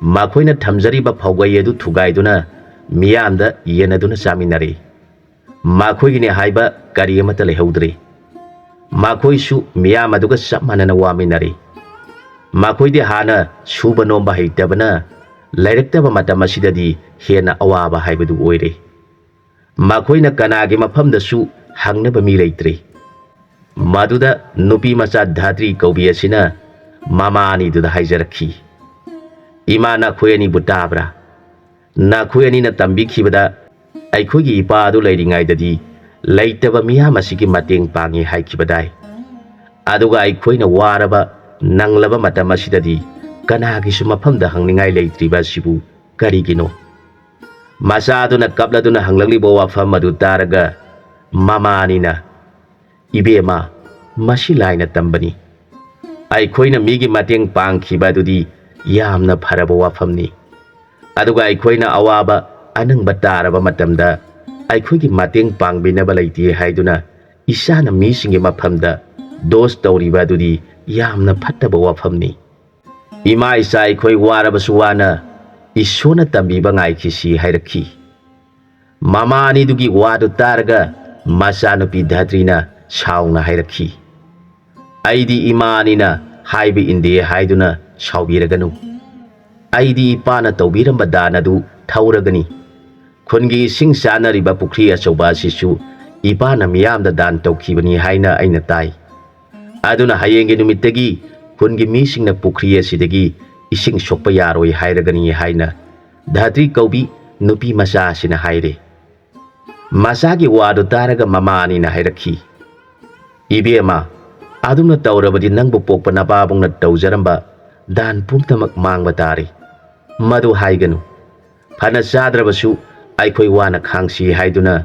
ꯃꯈꯣꯏꯅ ꯊꯝꯖꯔꯤꯕ ꯐꯧꯒꯩ ꯑꯗꯨ ꯊꯨꯒꯥꯏꯗꯨꯅ ꯃꯤꯌꯥꯝꯗ ꯌꯦꯟꯅꯗꯨꯅ ꯆꯥꯃꯤꯟꯅꯔꯤ꯫ ꯃꯈꯣꯏꯒꯤꯅꯦ ꯍꯥꯏꯕ ꯀꯔꯤ ꯑꯃꯠꯇ ꯂꯩꯍꯧꯗ꯭ꯔꯤ꯫ ꯃꯈꯣꯏꯁꯨ ꯃꯤꯌꯥꯝ ꯑꯗꯨꯒ ꯆꯞ ꯃꯥꯟꯅꯅ ꯋꯥꯃꯤꯟꯅꯔꯤ꯫ ꯃꯈꯣꯏꯗꯤ ꯍꯥꯟꯅ ꯁꯨꯕ ꯅꯣꯝꯕ ꯍꯩꯇꯕꯅ ꯂꯩꯔꯛꯇꯕ ꯃꯇꯝ ꯑꯁꯤꯗꯗꯤ ꯍꯦꯟꯅ ꯑꯋꯥꯕ ꯍꯥꯏꯕꯗꯨ ꯑꯣꯏꯔꯦ꯫ ꯃꯈꯣꯏꯅ ꯀꯅꯥꯒꯤ ꯃꯐꯝꯗꯁꯨ ꯍꯪꯅꯕ ꯃꯤ ꯂꯩꯇ꯭ꯔꯤ꯫ ꯃꯗꯨꯗ ꯅꯨꯄꯤ ꯃꯆꯥ ꯙꯥꯇ꯭ꯔꯤ ꯀꯧꯕꯤ ꯑꯁꯤꯅ ꯃꯃꯥ ꯑꯅꯤꯗꯨꯗ ꯍꯥꯏꯖꯔꯛꯈꯤ, "ꯏꯃꯥ, ꯅꯈꯣꯏ ꯑꯅꯤꯕꯨ ꯇꯥꯕ꯭ꯔꯥ? ꯅꯈꯣꯏ ꯑꯅꯤꯅ ꯇꯝꯕꯤꯈꯤꯕꯗ ꯑꯩꯈꯣꯏꯒꯤ ꯏꯄꯥ ꯑꯗꯨ ꯂꯩꯔꯤꯉꯩꯗꯗꯤ ꯂꯩꯇꯕ ꯃꯤꯌꯥꯝ ꯑꯁꯤꯒꯤ ꯃꯇꯦꯡ ꯄꯥꯡꯉꯤ ꯍꯥꯏꯈꯤꯕꯗꯥꯏ? ꯑꯗꯨꯒ ꯑꯩꯈꯣꯏꯅ ꯋꯥꯔꯕ ꯅꯪꯂꯕ ꯃꯇꯝ ꯑꯁꯤꯗꯗꯤ ꯀꯅꯥꯒꯤꯁꯨ ꯃꯐꯝꯗ ꯍꯪꯅꯤꯡꯉꯥꯏ ꯂꯩꯇ꯭ꯔꯤꯕ ꯑꯁꯤꯕꯨ ꯀꯔꯤꯒꯤꯅꯣ?" ꯃꯆꯥꯗꯨꯅ ꯀꯞꯂꯗꯨꯅ ꯍꯪꯂꯛꯂꯤꯕ ꯋꯥꯐꯝ ꯑꯗꯨ ꯇꯥꯔꯒ ꯃꯃꯥ ꯑꯅꯤꯅ, "ꯏꯕꯦꯝꯃ, ꯃꯁꯤ ꯂꯥꯏꯅ ꯇꯝꯕꯅꯤ꯫ ꯑꯩꯈꯣꯏꯅ ꯃꯤꯒꯤ ꯃꯇꯦꯡ ꯄꯥꯡꯈꯤꯕ ꯑꯗꯨꯗꯤ ꯌꯥꯝꯅ ꯐꯔꯕ ꯋꯥꯐꯝꯅꯤ꯫ ꯑꯗꯨꯒ ꯑꯩꯈꯣꯏꯅ ꯑꯋꯥꯕ ꯑꯅꯪꯕ ꯇꯥꯔꯕ ꯃꯇꯝꯗ ꯑꯩꯈꯣꯏꯒꯤ ꯃꯇꯦꯡ ꯄꯥꯡꯕꯤꯅꯕ ꯂꯩꯇꯦ ꯍꯥꯏꯗꯨꯅ ꯏꯁꯥꯅ ꯃꯤꯁꯤꯡꯒꯤ ꯃꯐꯝꯗ ꯗꯣꯁ ꯇꯧꯔꯤꯕ ꯑꯗꯨꯗꯤ ꯌꯥꯝꯅ ꯐꯠꯇꯕ ꯋꯥꯐꯝꯅꯤ꯫ ꯏꯃꯥ ꯏꯆꯥ ꯑꯩꯈꯣꯏ ꯋꯥꯔꯕꯁꯨ ꯋꯥꯅ ꯏꯁꯣꯔꯅ ꯇꯝꯕꯤꯕ ꯉꯥꯏꯈꯤꯁꯤ ꯍꯥꯏꯔꯛꯈꯤ꯫ ꯃꯃꯥ ꯑꯅꯤꯗꯨꯒꯤ ꯋꯥꯗꯨ ꯇꯥꯔꯒ ꯃꯆꯥꯅꯨꯄꯤ ꯙꯇ꯭ꯔꯤꯅ ꯁꯥꯎꯅ ꯍꯥꯏꯔꯛꯈꯤ, "ꯑꯩꯗꯤ ꯏꯃꯥ ꯑꯅꯤꯅ ꯍꯥꯏꯕ ꯏꯟꯗꯦ ꯍꯥꯏꯗꯨꯅ ꯁꯥꯎꯕꯤꯔꯒꯅꯨ꯫ ꯑꯩꯗꯤ ꯏꯄꯥꯅ ꯇꯧꯕꯤꯔꯝꯕ ꯗꯥꯟ ꯑꯗꯨ ꯊꯧꯔꯒꯅꯤ꯫ ꯈꯨꯟꯒꯤ ꯏꯁꯤꯡ ꯆꯥꯅꯔꯤꯕ ꯄꯨꯈ꯭ꯔꯤ ꯑꯆꯧꯕ ꯑꯁꯤꯁꯨ ꯏꯄꯥꯅ ꯃꯤꯌꯥꯝꯗ ꯗꯥꯟ ꯇꯧꯈꯤꯕꯅꯤ ꯍꯥꯏꯅ ꯑꯩꯅ ꯇꯥꯏ꯫ ꯑꯗꯨꯅ ꯍꯌꯦꯡꯒꯤ ꯅꯨꯃꯤꯠꯇꯒꯤ ꯈꯨꯟꯒꯤ ꯃꯤꯁꯤꯡꯅ ꯄꯨꯈ꯭ꯔꯤ ꯑꯁꯤꯗꯒꯤ ꯏꯁꯤꯡ ꯁꯣꯛꯄ ꯌꯥꯔꯣꯏ ꯍꯥꯏꯔꯒꯅꯤ" ꯍꯥꯏꯅ ꯙꯇ꯭ꯔꯤ ꯀꯧꯕꯤ ꯅꯨꯄꯤ ꯃꯆꯥ ꯑꯁꯤꯅ ꯍꯥꯏꯔꯦ꯫ ꯃꯆꯥꯒꯤ ꯋꯥꯗꯨ ꯇꯥꯔꯒ ꯃꯃꯥ ꯑꯅꯤꯅ ꯍꯥꯏꯔꯛꯈꯤ, "ꯏꯕꯦꯝꯃ, ꯑꯗꯨꯝꯅ ꯇꯧꯔꯕꯗꯤ ꯅꯪꯕꯨ ꯄꯣꯛꯄ ꯅꯄꯥꯕꯨꯡꯅ ꯇꯧꯖꯔꯝꯕ ꯗꯥꯟ ꯄꯨꯝꯅꯃꯛ ꯃꯥꯡꯕ ꯇꯥꯔꯦ꯫ ꯃꯗꯨ ꯍꯥꯏꯒꯅꯨ꯫ ꯐꯅ ꯆꯥꯗ꯭ꯔꯕꯁꯨ ꯑꯩꯈꯣꯏ ꯋꯥꯅ ꯈꯥꯡꯁꯤ" ꯍꯥꯏꯗꯨꯅ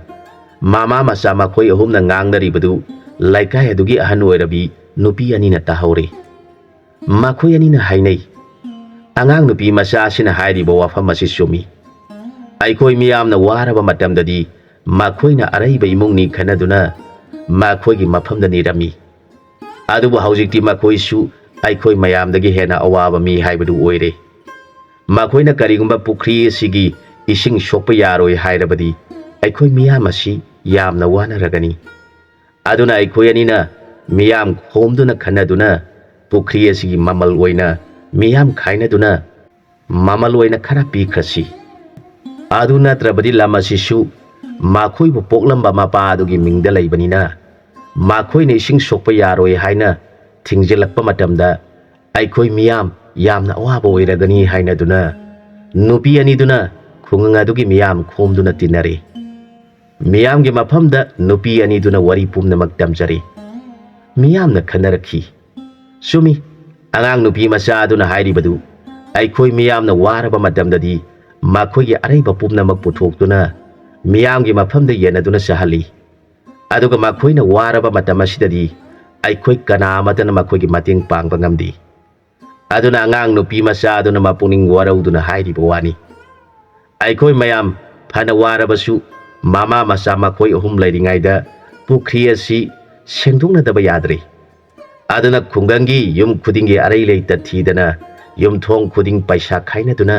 ꯃꯃꯥ ꯃꯆꯥ ꯃꯈꯣꯏ ꯑꯍꯨꯝꯅ ꯉꯥꯡꯅꯔꯤꯕꯗꯨ ꯂꯩꯀꯥꯏ ꯑꯗꯨꯒꯤ ꯑꯍꯟ ꯑꯣꯏꯔꯕꯤ ꯅꯨꯄꯤ ꯑꯅꯤꯅ ꯇꯥꯍꯧꯔꯦ꯫ ꯃꯈꯣꯏ ꯑꯅꯤꯅ ꯍꯥꯏꯅꯩ, "ꯑꯉꯥꯡ ꯅꯨꯄꯤ ꯃꯆꯥ ꯑꯁꯤꯅ ꯍꯥꯏꯔꯤꯕ ꯋꯥꯐꯝ ꯑꯁꯤ ꯆꯨꯝꯃꯤ꯫ ꯑꯩꯈꯣꯏ ꯃꯤꯌꯥꯝꯅ ꯋꯥꯔꯕ ꯃꯇꯝꯗꯗꯤ ꯃꯈꯣꯏꯅ ꯑꯔꯩꯕ ꯏꯃꯨꯡꯅꯤ ꯈꯟꯅꯗꯨꯅ ꯃꯈꯣꯏꯒꯤ ꯃꯐꯝꯗ ꯅꯤꯔꯝꯃꯤ꯫ ꯑꯗꯨꯕꯨ ꯍꯧꯖꯤꯛꯇꯤ ꯃꯈꯣꯏꯁꯨ ꯑꯩꯈꯣꯏ ꯃꯌꯥꯝꯗꯒꯤ ꯍꯦꯟꯅ ꯑꯋꯥꯕ ꯃꯤ ꯍꯥꯏꯕꯗꯨ ꯑꯣꯏꯔꯦ꯫ ꯃꯈꯣꯏꯅ ꯀꯔꯤꯒꯨꯝꯕ ꯄꯨꯈ꯭ꯔꯤ ꯑꯁꯤꯒꯤ ꯏꯁꯤꯡ ꯁꯣꯛꯄ ꯌꯥꯔꯣꯏ ꯍꯥꯏꯔꯕꯗꯤ ꯑꯩꯈꯣꯏ ꯃꯤꯌꯥꯝ ꯑꯁꯤ ꯌꯥꯝꯅ ꯋꯥꯅꯔꯒꯅꯤ꯫ ꯑꯗꯨꯅ ꯑꯩꯈꯣꯏ ꯑꯅꯤꯅ ꯃꯤꯌꯥꯝ ꯈꯣꯝꯗꯨꯅ ꯈꯟꯅꯗꯨꯅ ꯄꯨꯈ꯭ꯔꯤ ꯑꯁꯤꯒꯤ ꯃꯃꯜ ꯑꯣꯏꯅ ꯃꯤꯌꯥꯝ ꯈꯥꯏꯅꯗꯨꯅ ꯃꯃꯜ ꯑꯣꯏꯅ ꯈꯔ ꯄꯤꯈ꯭ꯔꯁꯤ꯫ ꯑꯗꯨ ꯅꯠꯇ꯭ꯔꯕꯗꯤ ꯂꯝ ꯑꯁꯤꯁꯨ ꯃꯈꯣꯏꯕꯨ ꯄꯣꯛꯂꯝꯕ ꯃꯄꯥ ꯑꯗꯨꯒꯤ ꯃꯤꯡꯗ ꯂꯩꯕꯅꯤꯅ ꯃꯈꯣꯏꯅ ꯏꯁꯤꯡ ꯁꯣꯛꯄ ꯌꯥꯔꯣꯏ ꯍꯥꯏꯅ ꯊꯤꯡꯖꯤꯜꯂꯛꯄ ꯃꯇꯝꯗ ꯑꯩꯈꯣꯏ ꯃꯤꯌꯥꯝ ꯌꯥꯝꯅ ꯑꯋꯥꯕ ꯑꯣꯏꯔꯒꯅꯤ" ꯍꯥꯏꯅꯗꯨꯅ ꯅꯨꯄꯤ ꯑꯅꯤꯗꯨꯅ ꯈꯨꯡꯒꯪ ꯑꯗꯨꯒꯤ ꯃꯤꯌꯥꯝ ꯈꯣꯝꯗꯨꯅ ꯇꯤꯟꯅꯔꯦ꯫ ꯃꯤꯌꯥꯝꯒꯤ ꯃꯐꯝꯗ ꯅꯨꯄꯤ ꯑꯅꯤꯗꯨꯅ ꯋꯥꯔꯤ ꯄꯨꯝꯅꯃꯛ ꯇꯝꯖꯔꯦ꯫ ꯃꯤꯌꯥꯝꯅ ꯈꯟꯅꯔꯛꯈꯤ, "ꯆꯨꯝꯃꯤ, ꯑꯉꯥꯡ ꯅꯨꯄꯤ ꯃꯆꯥ ꯑꯗꯨꯅ ꯍꯥꯏꯔꯤꯕꯗꯨ꯫ ꯑꯩꯈꯣꯏ ꯃꯤꯌꯥꯝꯅ ꯋꯥꯔꯕ ꯃꯇꯝꯗꯗꯤ ꯃꯈꯣꯏꯒꯤ ꯑꯔꯩꯕ ꯄꯨꯝꯅꯃꯛ ꯄꯨꯊꯣꯛꯇꯨꯅ ꯃꯤꯌꯥꯝꯒꯤ ꯃꯐꯝꯗ ꯌꯦꯟꯅꯗꯨꯅ ꯆꯥꯍꯜꯂꯤ꯫ ꯑꯗꯨꯒ ꯃꯈꯣꯏꯅ ꯋꯥꯔꯕ ꯃꯇꯝ ꯑꯁꯤꯗꯗꯤ ꯑꯩꯈꯣꯏ ꯀꯅꯥ ꯑꯃꯠꯇꯅ ꯃꯈꯣꯏꯒꯤ ꯃꯇꯦꯡ ꯄꯥꯡꯕ ꯉꯝꯗꯦ꯫ ꯑꯗꯨꯅ ꯑꯉꯥꯡ ꯅꯨꯄꯤ ꯃꯆꯥ ꯑꯗꯨꯅ ꯃꯄꯨꯛꯅꯤꯡ ꯋꯥꯔꯧꯗꯨꯅ ꯍꯥꯏꯔꯤꯕ ꯋꯥꯅꯤ꯫ ꯑꯩꯈꯣꯏ ꯃꯌꯥꯝ ꯐꯅ ꯋꯥꯔꯕꯁꯨ ꯃꯃꯥ ꯃꯆꯥ ꯃꯈꯣꯏ ꯑꯍꯨꯝ ꯂꯩꯔꯤꯉꯩꯗ ꯄꯨꯈ꯭ꯔꯤ ꯑꯁꯤ ꯁꯦꯡꯗꯣꯛꯅꯗꯕ ꯌꯥꯗ꯭ꯔꯦ꯫ ꯑꯗꯨꯅ ꯈꯨꯡꯒꯪꯒꯤ ꯌꯨꯝ ꯈꯨꯗꯤꯡꯒꯤ ꯑꯔꯩ ꯂꯩꯇ ꯊꯤꯗꯅ ꯌꯨꯝꯊꯣꯡ ꯈꯨꯗꯤꯡ ꯄꯩꯁꯥ ꯈꯥꯏꯅꯗꯨꯅ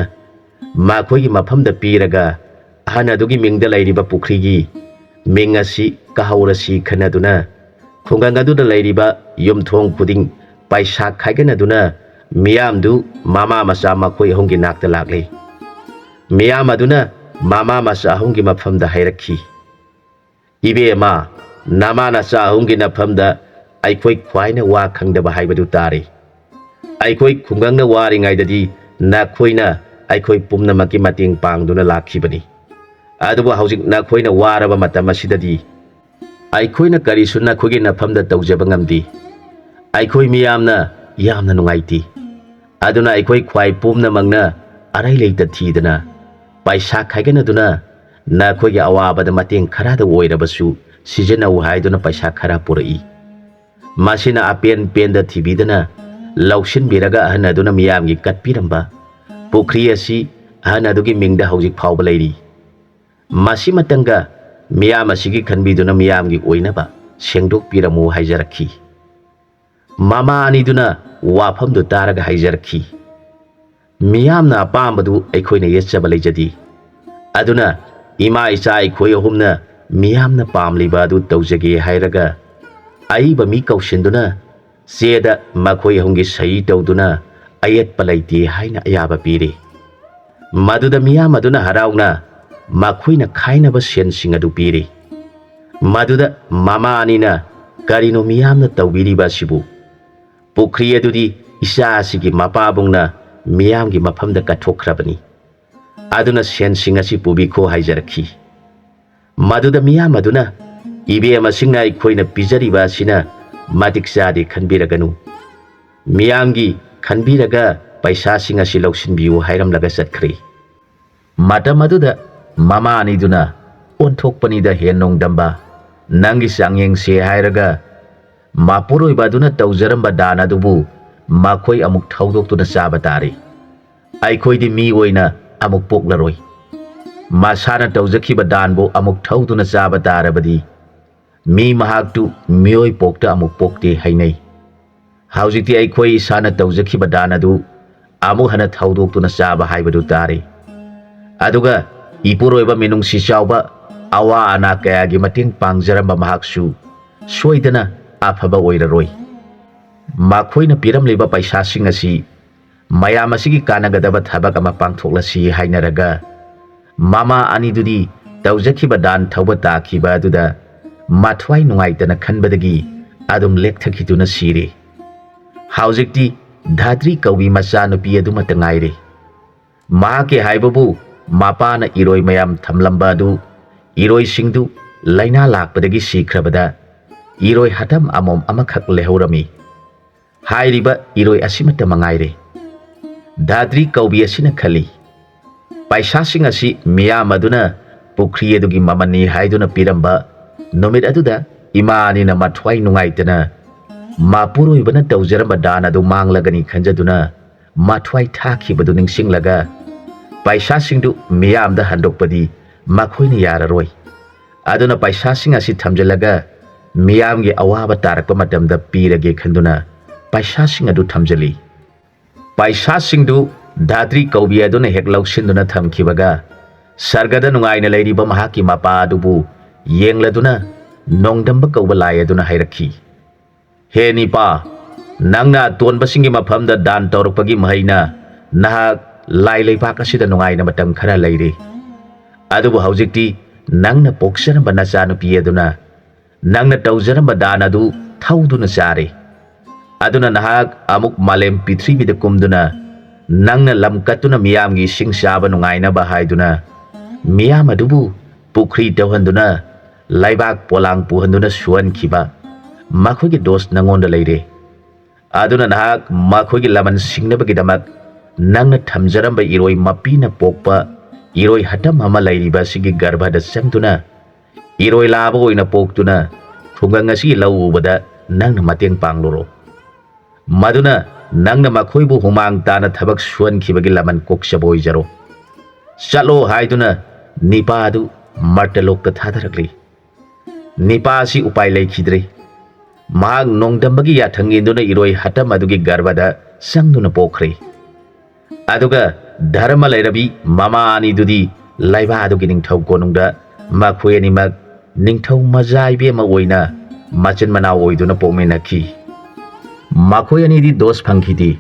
ꯃꯈꯣꯏꯒꯤ ꯃꯐꯝꯗ ꯄꯤꯔꯒ ꯑꯍꯟ ꯑꯗꯨꯒꯤ ꯃꯤꯡꯗ ꯂꯩꯔꯤꯕ ꯄꯨꯈ꯭ꯔꯤꯒꯤ ꯃꯤꯡ ꯑꯁꯤ ꯀꯥꯍꯧꯔꯁꯤ ꯈꯟꯅꯗꯨꯅ ꯈꯨꯡꯒꯪ ꯑꯗꯨꯗ ꯂꯩꯔꯤꯕ ꯌꯨꯝꯊꯣꯡ ꯈꯨꯗꯤꯡ ꯄꯩꯁꯥ ꯈꯥꯏꯒꯠꯅꯗꯨꯅ ꯃꯤꯌꯥꯝꯗꯨ ꯃꯃꯥ ꯃꯆꯥ ꯃꯈꯣꯏ ꯑꯍꯨꯝꯒꯤ ꯅꯥꯛꯇ ꯂꯥꯛꯂꯤ꯫ ꯃꯤꯌꯥꯝ ꯑꯗꯨꯅ ꯃꯃꯥ ꯃꯆꯥ ꯑꯍꯨꯝꯒꯤ ꯃꯐꯝꯗ ꯍꯥꯏꯔꯛꯈꯤ, "ꯏꯕꯦꯝꯃ, ꯅꯃꯥ ꯅꯆꯥ ꯑꯍꯨꯝꯒꯤ ꯃꯐꯝꯗ ꯑꯩꯈꯣꯏ ꯈ꯭ꯋꯥꯏꯅ ꯋꯥ ꯈꯪꯗꯕ ꯍꯥꯏꯕꯗꯨ ꯇꯥꯔꯦ꯫ ꯑꯩꯈꯣꯏ ꯈꯨꯡꯒꯪꯅ ꯋꯥꯔꯤꯉꯩꯗꯗꯤ ꯅꯈꯣꯏꯅ ꯑꯩꯈꯣꯏ ꯄꯨꯝꯅꯃꯛꯀꯤ ꯃꯇꯦꯡ ꯄꯥꯡꯗꯨꯅ ꯂꯥꯛꯈꯤꯕꯅꯤ꯫ ꯑꯗꯨꯕꯨ ꯍꯧꯖꯤꯛ ꯅꯈꯣꯏꯅ ꯋꯥꯔꯕ ꯃꯇꯝ ꯑꯁꯤꯗꯗꯤ ꯑꯩꯈꯣꯏꯅ ꯀꯔꯤꯁꯨ ꯅꯈꯣꯏꯒꯤ ꯃꯐꯝꯗ ꯇꯧꯖꯕ ꯉꯝꯗꯦ꯫ ꯑꯩꯈꯣꯏ ꯃꯤꯌꯥꯝꯅ ꯌꯥꯝꯅ ꯅꯨꯡꯉꯥꯏꯇꯦ꯫ ꯑꯗꯨꯅ ꯑꯩꯈꯣꯏ ꯈ꯭ꯋꯥꯏ ꯄꯨꯝꯅꯃꯛꯅ ꯑꯔꯩ ꯂꯩꯇ ꯊꯤꯗꯅ ꯄꯩꯁꯥ ꯈꯥꯏꯒꯠꯅꯗꯨꯅ ꯅꯈꯣꯏꯒꯤ ꯑꯋꯥꯕꯗ ꯃꯇꯦꯡ ꯈꯔꯗ ꯑꯣꯏꯔꯕꯁꯨ ꯁꯤꯖꯤꯟꯅꯧ" ꯍꯥꯏꯗꯨꯅ ꯄꯩꯁꯥ ꯈꯔ ꯄꯨꯔꯛꯏ꯫ ꯃꯁꯤꯅ ꯑꯄꯦꯟ ꯄꯦꯟꯗ ꯊꯤꯕꯤꯗꯅ ꯂꯧꯁꯤꯟꯕꯤꯔꯒ ꯑꯍꯟ ꯑꯗꯨꯅ ꯃꯤꯌꯥꯝꯒꯤ ꯀꯠꯄꯤꯔꯝꯕ ꯄꯨꯈ꯭ꯔꯤ ꯑꯁꯤ ꯑꯍꯟ ꯑꯗꯨꯒꯤ ꯃꯤꯡꯗ ꯍꯧꯖꯤꯛ ꯐꯥꯎꯕ ꯂꯩꯔꯤ꯫ ꯃꯁꯤꯃꯇꯪꯒ ꯃꯤꯌꯥꯝ ꯑꯁꯤꯒꯤ ꯈꯟꯕꯤꯗꯨꯅ ꯃꯤꯌꯥꯝꯒꯤ ꯑꯣꯏꯅꯕ ꯁꯦꯡꯗꯣꯛꯄꯤꯔꯝꯃꯨ ꯍꯥꯏꯖꯔꯛꯈꯤ꯫ ꯃꯃꯥ ꯑꯅꯤꯗꯨꯅ ꯋꯥꯐꯝꯗꯨ ꯇꯥꯔꯒ ꯍꯥꯏꯖꯔꯛꯈꯤ, "ꯃꯤꯌꯥꯝꯅ ꯑꯄꯥꯝꯕꯗꯨ ꯑꯩꯈꯣꯏꯅ ꯌꯦꯠꯆꯕ ꯂꯩꯖꯗꯦ꯫ ꯑꯗꯨꯅ ꯏꯃꯥ ꯏꯆꯥ ꯑꯩꯈꯣꯏ ꯑꯍꯨꯝꯅ ꯃꯤꯌꯥꯝꯅ ꯄꯥꯝꯂꯤꯕ ꯑꯗꯨ ꯇꯧꯖꯒꯦ ꯍꯥꯏꯔꯒ ꯑꯏꯕ ꯃꯤ ꯀꯧꯁꯤꯟꯗꯨꯅ ꯆꯦꯗ ꯃꯈꯣꯏ ꯑꯍꯨꯝꯒꯤ ꯁꯍꯤ ꯇꯧꯗꯨꯅ ꯑꯌꯦꯠꯄ ꯂꯩꯇꯦ ꯍꯥꯏꯅ ꯑꯌꯥꯕ ꯄꯤꯔꯦ꯫ ꯃꯗꯨꯗ ꯃꯤꯌꯥꯝ ꯑꯗꯨꯅ ꯍꯔꯥꯎꯅ ꯃꯈꯣꯏꯅ ꯈꯥꯏꯅꯕ ꯁꯦꯟꯁꯤꯡ ꯑꯗꯨ ꯄꯤꯔꯦ꯫ ꯃꯗꯨꯗ ꯃꯃꯥ ꯑꯅꯤꯅ, "ꯀꯔꯤꯅꯣ ꯃꯤꯌꯥꯝꯅ ꯇꯧꯕꯤꯔꯤꯕ ꯑꯁꯤꯕꯨ? ꯄꯨꯈ꯭ꯔꯤ ꯑꯗꯨꯗꯤ ꯏꯆꯥ ꯑꯁꯤꯒꯤ ꯃꯄꯥꯕꯨꯡꯅ ꯃꯤꯌꯥꯝꯒꯤ ꯃꯐꯝꯗ ꯀꯠꯊꯣꯛꯈ꯭ꯔꯕꯅꯤ꯫ ꯑꯗꯨꯅ ꯁꯦꯟꯁꯤꯡ ꯑꯁꯤ ꯄꯨꯕꯤꯈꯣ" ꯍꯥꯏꯖꯔꯛꯈꯤ꯫ ꯃꯗꯨꯗ ꯃꯤꯌꯥꯝ ꯑꯗꯨꯅ, "ꯏꯕꯦꯝꯃꯁꯤꯡꯅ ꯑꯩꯈꯣꯏꯅ ꯄꯤꯖꯔꯤꯕ ꯑꯁꯤꯅ ꯃꯇꯤꯛ ꯆꯥꯗꯦ ꯈꯟꯕꯤꯔꯒꯅꯨ꯫ ꯃꯤꯌꯥꯝꯒꯤ ꯈꯟꯕꯤꯔꯒ ꯄꯩꯁꯥꯁꯤꯡ ꯑꯁꯤ ꯂꯧꯁꯤꯟꯕꯤꯌꯨ" ꯍꯥꯏꯔꯝꯂꯒ ꯆꯠꯈ꯭ꯔꯦ꯫ ꯃꯇꯝ ꯑꯗꯨꯗ ꯃꯃꯥ ꯑꯅꯤꯗꯨꯅ ꯑꯣꯟꯊꯣꯛꯄꯅꯤꯗ ꯍꯦꯟ ꯅꯣꯡꯗꯝꯕ, ꯅꯪꯒꯤ ꯆꯥꯡꯌꯦꯡꯁꯦ ꯍꯥꯏꯔꯒ ꯃꯄꯨꯔꯣꯏꯕ ꯑꯗꯨꯅ ꯇꯧꯖꯔꯝꯕ ꯗꯥꯟ ꯑꯗꯨꯕꯨ ꯃꯈꯣꯏ ꯑꯃꯨꯛ ꯊꯧꯗꯣꯛꯇꯨꯅ ꯆꯥꯕ ꯇꯥꯔꯦ꯫ ꯑꯩꯈꯣꯏꯗꯤ ꯃꯤ ꯑꯣꯏꯅ ꯑꯃꯨꯛ ꯄꯣꯛꯂꯔꯣꯏ꯫ ꯃꯁꯥꯅ ꯇꯧꯖꯈꯤꯕ ꯗꯥꯟꯕꯨ ꯑꯃꯨꯛ ꯊꯧꯗꯨꯅ ꯆꯥꯕ ꯇꯥꯔꯕꯗꯤ ꯃꯤ ꯃꯍꯥꯛꯇꯨ ꯃꯤꯑꯣꯏ ꯄꯣꯛꯇ ꯑꯃꯨꯛ ꯄꯣꯛꯇꯦ ꯍꯥꯏꯅꯩ꯫ ꯍꯧꯖꯤꯛꯇꯤ ꯑꯩꯈꯣꯏ ꯏꯁꯥꯅ ꯇꯧꯖꯈꯤꯕ ꯗꯥꯟ ꯑꯗꯨ ꯑꯃꯨꯛ ꯍꯟꯅ ꯊꯧꯗꯣꯛꯇꯨꯅ ꯆꯥꯕ ꯍꯥꯏꯕꯗꯨ ꯇꯥꯔꯦ꯫ ꯑꯗꯨꯒ ꯏꯄꯨꯔꯣꯏꯕ ꯃꯤꯅꯨꯡꯁꯤ ꯆꯥꯎꯕ, ꯑꯋꯥ ꯑꯅꯥ ꯀꯌꯥꯒꯤ ꯃꯇꯦꯡ ꯄꯥꯡꯖꯔꯝꯕ ꯃꯍꯥꯛꯁꯨ ꯁꯣꯏꯗꯅ ꯑꯐꯕ ꯑꯣꯏꯔꯔꯣꯏ꯫ ꯃꯈꯣꯏꯅ ꯄꯤꯔꯝꯂꯤꯕ ꯄꯩꯁꯥꯁꯤꯡ ꯑꯁꯤ ꯃꯌꯥꯝ ꯑꯁꯤꯒꯤ ꯀꯥꯟꯅꯒꯗꯕ ꯊꯕꯛ ꯑꯃ ꯄꯥꯡꯊꯣꯛꯂꯁꯤ ꯍꯥꯏꯅꯔꯒ, ꯃꯃꯥ ꯑꯅꯤꯗꯨꯗꯤ ꯇꯧꯖꯈꯤꯕ ꯗꯥꯟ ꯊꯧꯕ ꯇꯥꯈꯤꯕ ꯑꯗꯨꯗ ꯃꯊ꯭ꯋꯥꯏ ꯅꯨꯡꯉꯥꯏꯇꯅ ꯈꯟꯕꯗꯒꯤ ꯑꯗꯨꯝ ꯂꯦꯛꯊꯈꯤꯗꯨꯅ ꯁꯤꯔꯦ꯫ ꯍꯧꯖꯤꯛꯇꯤ ꯙꯥꯇ꯭ꯔꯤ ꯀꯧꯕꯤ ꯃꯆꯥꯅꯨꯄꯤ ꯑꯗꯨꯃꯠꯇ ꯉꯥꯏꯔꯦ꯫ ꯃꯍꯥꯛꯀꯤ ꯍꯥꯏꯕꯕꯨ ꯃꯄꯥꯅ ꯏꯔꯣꯏ ꯃꯌꯥꯝ ꯊꯝꯂꯝꯕ ꯑꯗꯨ ꯏꯔꯣꯏꯁꯤꯡꯗꯨ ꯂꯥꯏꯅꯥ ꯂꯥꯛꯄꯗꯒꯤ ꯁꯤꯈ꯭ꯔꯕꯗ ꯏꯔꯣꯏ ꯍꯥꯇꯝ ꯑꯃꯣꯝ ꯑꯃꯈꯛ ꯂꯩꯍꯧꯔꯝꯃꯤ꯫ ꯍꯥꯏꯔꯤꯕ ꯏꯔꯣꯏ ꯑꯁꯤꯃꯠꯇ ꯃꯉꯥꯏꯔꯦ꯫ ꯙꯥꯇ꯭ꯔꯤ ꯀꯧꯕꯤ ꯑꯁꯤꯅ ꯈꯜꯂꯤ, ꯄꯩꯁꯥꯁꯤꯡ ꯑꯁꯤ ꯃꯤꯌꯥꯝ ꯑꯗꯨꯅ ꯄꯨꯈ꯭ꯔꯤ ꯑꯗꯨꯒꯤ ꯃꯃꯜꯅꯤ ꯍꯥꯏꯗꯨꯅ ꯄꯤꯔꯝꯕ ꯅꯨꯃꯤꯠ ꯑꯗꯨꯗ ꯏꯃꯥ ꯑꯅꯤꯅ ꯃꯊ꯭ꯋꯥꯏ ꯅꯨꯡꯉꯥꯏꯇꯅ ꯃꯄꯨꯔꯣꯏꯕꯅ ꯇꯧꯖꯔꯝꯕ ꯗꯥꯟ ꯑꯗꯨ ꯃꯥꯡꯂꯒꯅꯤ ꯈꯟꯖꯗꯨꯅ ꯃꯊ꯭ꯋꯥꯏ ꯊꯥꯈꯤꯕꯗꯨ ꯅꯤꯡꯁꯤꯡꯂꯒ ꯄꯩꯁꯥꯁꯤꯡꯗꯨ ꯃꯤꯌꯥꯝꯗ ꯍꯟꯗꯣꯛꯄꯗꯤ ꯃꯈꯣꯏꯅ ꯌꯥꯔꯔꯣꯏ꯫ ꯑꯗꯨꯅ ꯄꯩꯁꯥꯁꯤꯡ ꯑꯁꯤ ꯊꯝꯖꯤꯜꯂꯒ ꯃꯤꯌꯥꯝꯒꯤ ꯑꯋꯥꯕ ꯇꯥꯔꯛꯄ ꯃꯇꯝꯗ ꯄꯤꯔꯒꯦ ꯈꯟꯗꯨꯅ ꯄꯩꯁꯥꯁꯤꯡ ꯑꯗꯨ ꯊꯝꯖꯤꯜꯂꯤ꯫ ꯄꯩꯁꯥꯁꯤꯡꯗꯨ ꯙꯥꯇ꯭ꯔꯤ ꯀꯧꯕꯤ ꯑꯗꯨꯅ ꯍꯦꯛ ꯂꯧꯁꯤꯟꯗꯨꯅ ꯊꯝꯈꯤꯕꯒ ꯁꯔꯒꯗ ꯅꯨꯡꯉꯥꯏꯅ ꯂꯩꯔꯤꯕ ꯃꯍꯥꯛꯀꯤ ꯃꯄꯥ ꯑꯗꯨꯕꯨ ꯌꯦꯡꯂꯗꯨꯅ ꯅꯣꯡꯗꯝꯕ ꯀꯧꯕ ꯂꯥꯏ ꯑꯗꯨꯅ ꯍꯥꯏꯔꯛꯈꯤ, "ꯍꯦ ꯅꯤꯄꯥ, ꯅꯪꯅ ꯑꯇꯣꯟꯕꯁꯤꯡꯒꯤ ꯃꯐꯝꯗ ꯗꯥꯟ ꯇꯧꯔꯛꯄꯒꯤ ꯃꯍꯩꯅ ꯅꯍꯥꯛ ꯂꯥꯏ ꯂꯩꯕꯥꯛ ꯑꯁꯤꯗ ꯅꯨꯡꯉꯥꯏꯅ ꯃꯇꯝ ꯈꯔ ꯂꯩꯔꯦ꯫ ꯑꯗꯨꯕꯨ ꯍꯧꯖꯤꯛꯇꯤ ꯅꯪꯅ ꯄꯣꯛꯆꯔꯝꯕ ꯅꯆꯥꯅꯨꯄꯤ ꯑꯗꯨꯅ ꯅꯪꯅ ꯇꯧꯖꯔꯝꯕ ꯗꯥꯟ ꯑꯗꯨ ꯊꯧꯗꯨꯅ ꯆꯥꯔꯦ꯫ ꯑꯗꯨꯅ ꯅꯍꯥꯛ ꯑꯃꯨꯛ ꯃꯥꯂꯦꯝ ꯄ꯭ꯔꯤꯊꯤꯕꯤꯗ ꯀꯨꯝꯗꯨꯅ ꯅꯪꯅ ꯂꯝ ꯀꯠꯇꯨꯅ ꯃꯤꯌꯥꯝꯒꯤ ꯏꯁꯤꯡ ꯆꯥꯕ ꯅꯨꯡꯉꯥꯏꯅꯕ ꯍꯥꯏꯗꯨꯅ ꯃꯤꯌꯥꯝ ꯑꯗꯨꯕꯨ ꯄꯨꯈ꯭ꯔꯤ ꯇꯧꯍꯟꯗꯨꯅ ꯂꯩꯕꯥꯛ ꯄꯣꯂꯥꯡ ꯄꯨꯍꯟꯗꯨꯅ ꯁꯨꯍꯟꯈꯤꯕ ꯃꯈꯣꯏꯒꯤ ꯗꯣꯁ ꯅꯪꯉꯣꯟꯗ ꯂꯩꯔꯦ꯫ ꯑꯗꯨꯅ ꯅꯍꯥꯛ ꯃꯈꯣꯏꯒꯤ ꯂꯃꯟ ꯁꯤꯡꯅꯕꯒꯤꯗꯃꯛ ꯅꯪꯅ ꯊꯝꯖꯔꯝꯕ ꯏꯔꯣꯏ ꯃꯄꯤꯅ ꯄꯣꯛꯄ ꯏꯔꯣꯏ ꯍꯥꯇꯝ ꯑꯃ ꯂꯩꯔꯤꯕ ꯑꯁꯤꯒꯤ ꯒꯔꯚꯗ ꯆꯪꯗꯨꯅ ꯏꯔꯣꯏ ꯂꯥꯕ ꯑꯣꯏꯅ ꯄꯣꯛꯇꯨꯅ ꯈꯨꯡꯒꯪ ꯑꯁꯤꯒꯤ ꯂꯧ ꯎꯕꯗ ꯅꯪꯅ ꯃꯇꯦꯡ ꯄꯥꯡꯂꯨꯔꯣ꯫ ꯃꯗꯨꯅ ꯅꯪꯅ ꯃꯈꯣꯏꯕꯨ ꯍꯨꯃꯥꯡ ꯇꯥꯅ ꯊꯕꯛ ꯁꯨꯍꯟꯈꯤꯕꯒꯤ ꯂꯃꯟ ꯀꯣꯛꯆꯕ ꯑꯣꯏꯖꯔꯣ꯫ ꯆꯠꯂꯣ ꯍꯥꯏꯗꯨꯅ ꯅꯤꯄꯥ ꯑꯗꯨ ꯃꯔꯇꯂꯣꯛꯇ ꯊꯥꯗꯔꯛꯂꯤ꯫ ꯅꯤꯄꯥ ꯑꯁꯤ ꯎꯄꯥꯏ ꯂꯩꯈꯤꯗ꯭ꯔꯦ꯫ ꯃꯍꯥꯛ ꯅꯣꯡꯗꯝꯕꯒꯤ ꯌꯥꯊꯪ ꯏꯟꯗꯨꯅ ꯏꯔꯣꯏ ꯍꯇꯝ ꯑꯗꯨꯒꯤ ꯒꯔꯚꯗ ꯆꯪꯗꯨꯅ ꯄꯣꯛꯈ꯭ꯔꯦ꯫ ꯑꯗꯨꯒ ꯙꯔꯃ ꯂꯩꯔꯕꯤ ꯃꯃꯥ ꯑꯅꯤꯗꯨꯗꯤ ꯂꯩꯕꯥꯛ ꯑꯗꯨꯒꯤ ꯅꯤꯡꯊꯧ ꯀꯣꯅꯨꯡꯗ ꯃꯈꯣꯏ ꯑꯅꯤꯃꯛ ꯅꯤꯡꯊꯧ ꯃꯆꯥ ꯏꯕꯦꯝꯃ ꯑꯣꯏꯅ ꯃꯆꯤꯟ ꯃꯅꯥꯎ ꯑꯣꯏꯗꯨꯅ ꯄꯣꯛꯃꯤꯟꯅꯈꯤ꯫ ꯃꯈꯣꯏ ꯑꯅꯤꯗꯤ ꯗꯣꯁ ꯐꯪꯈꯤꯗꯦ꯫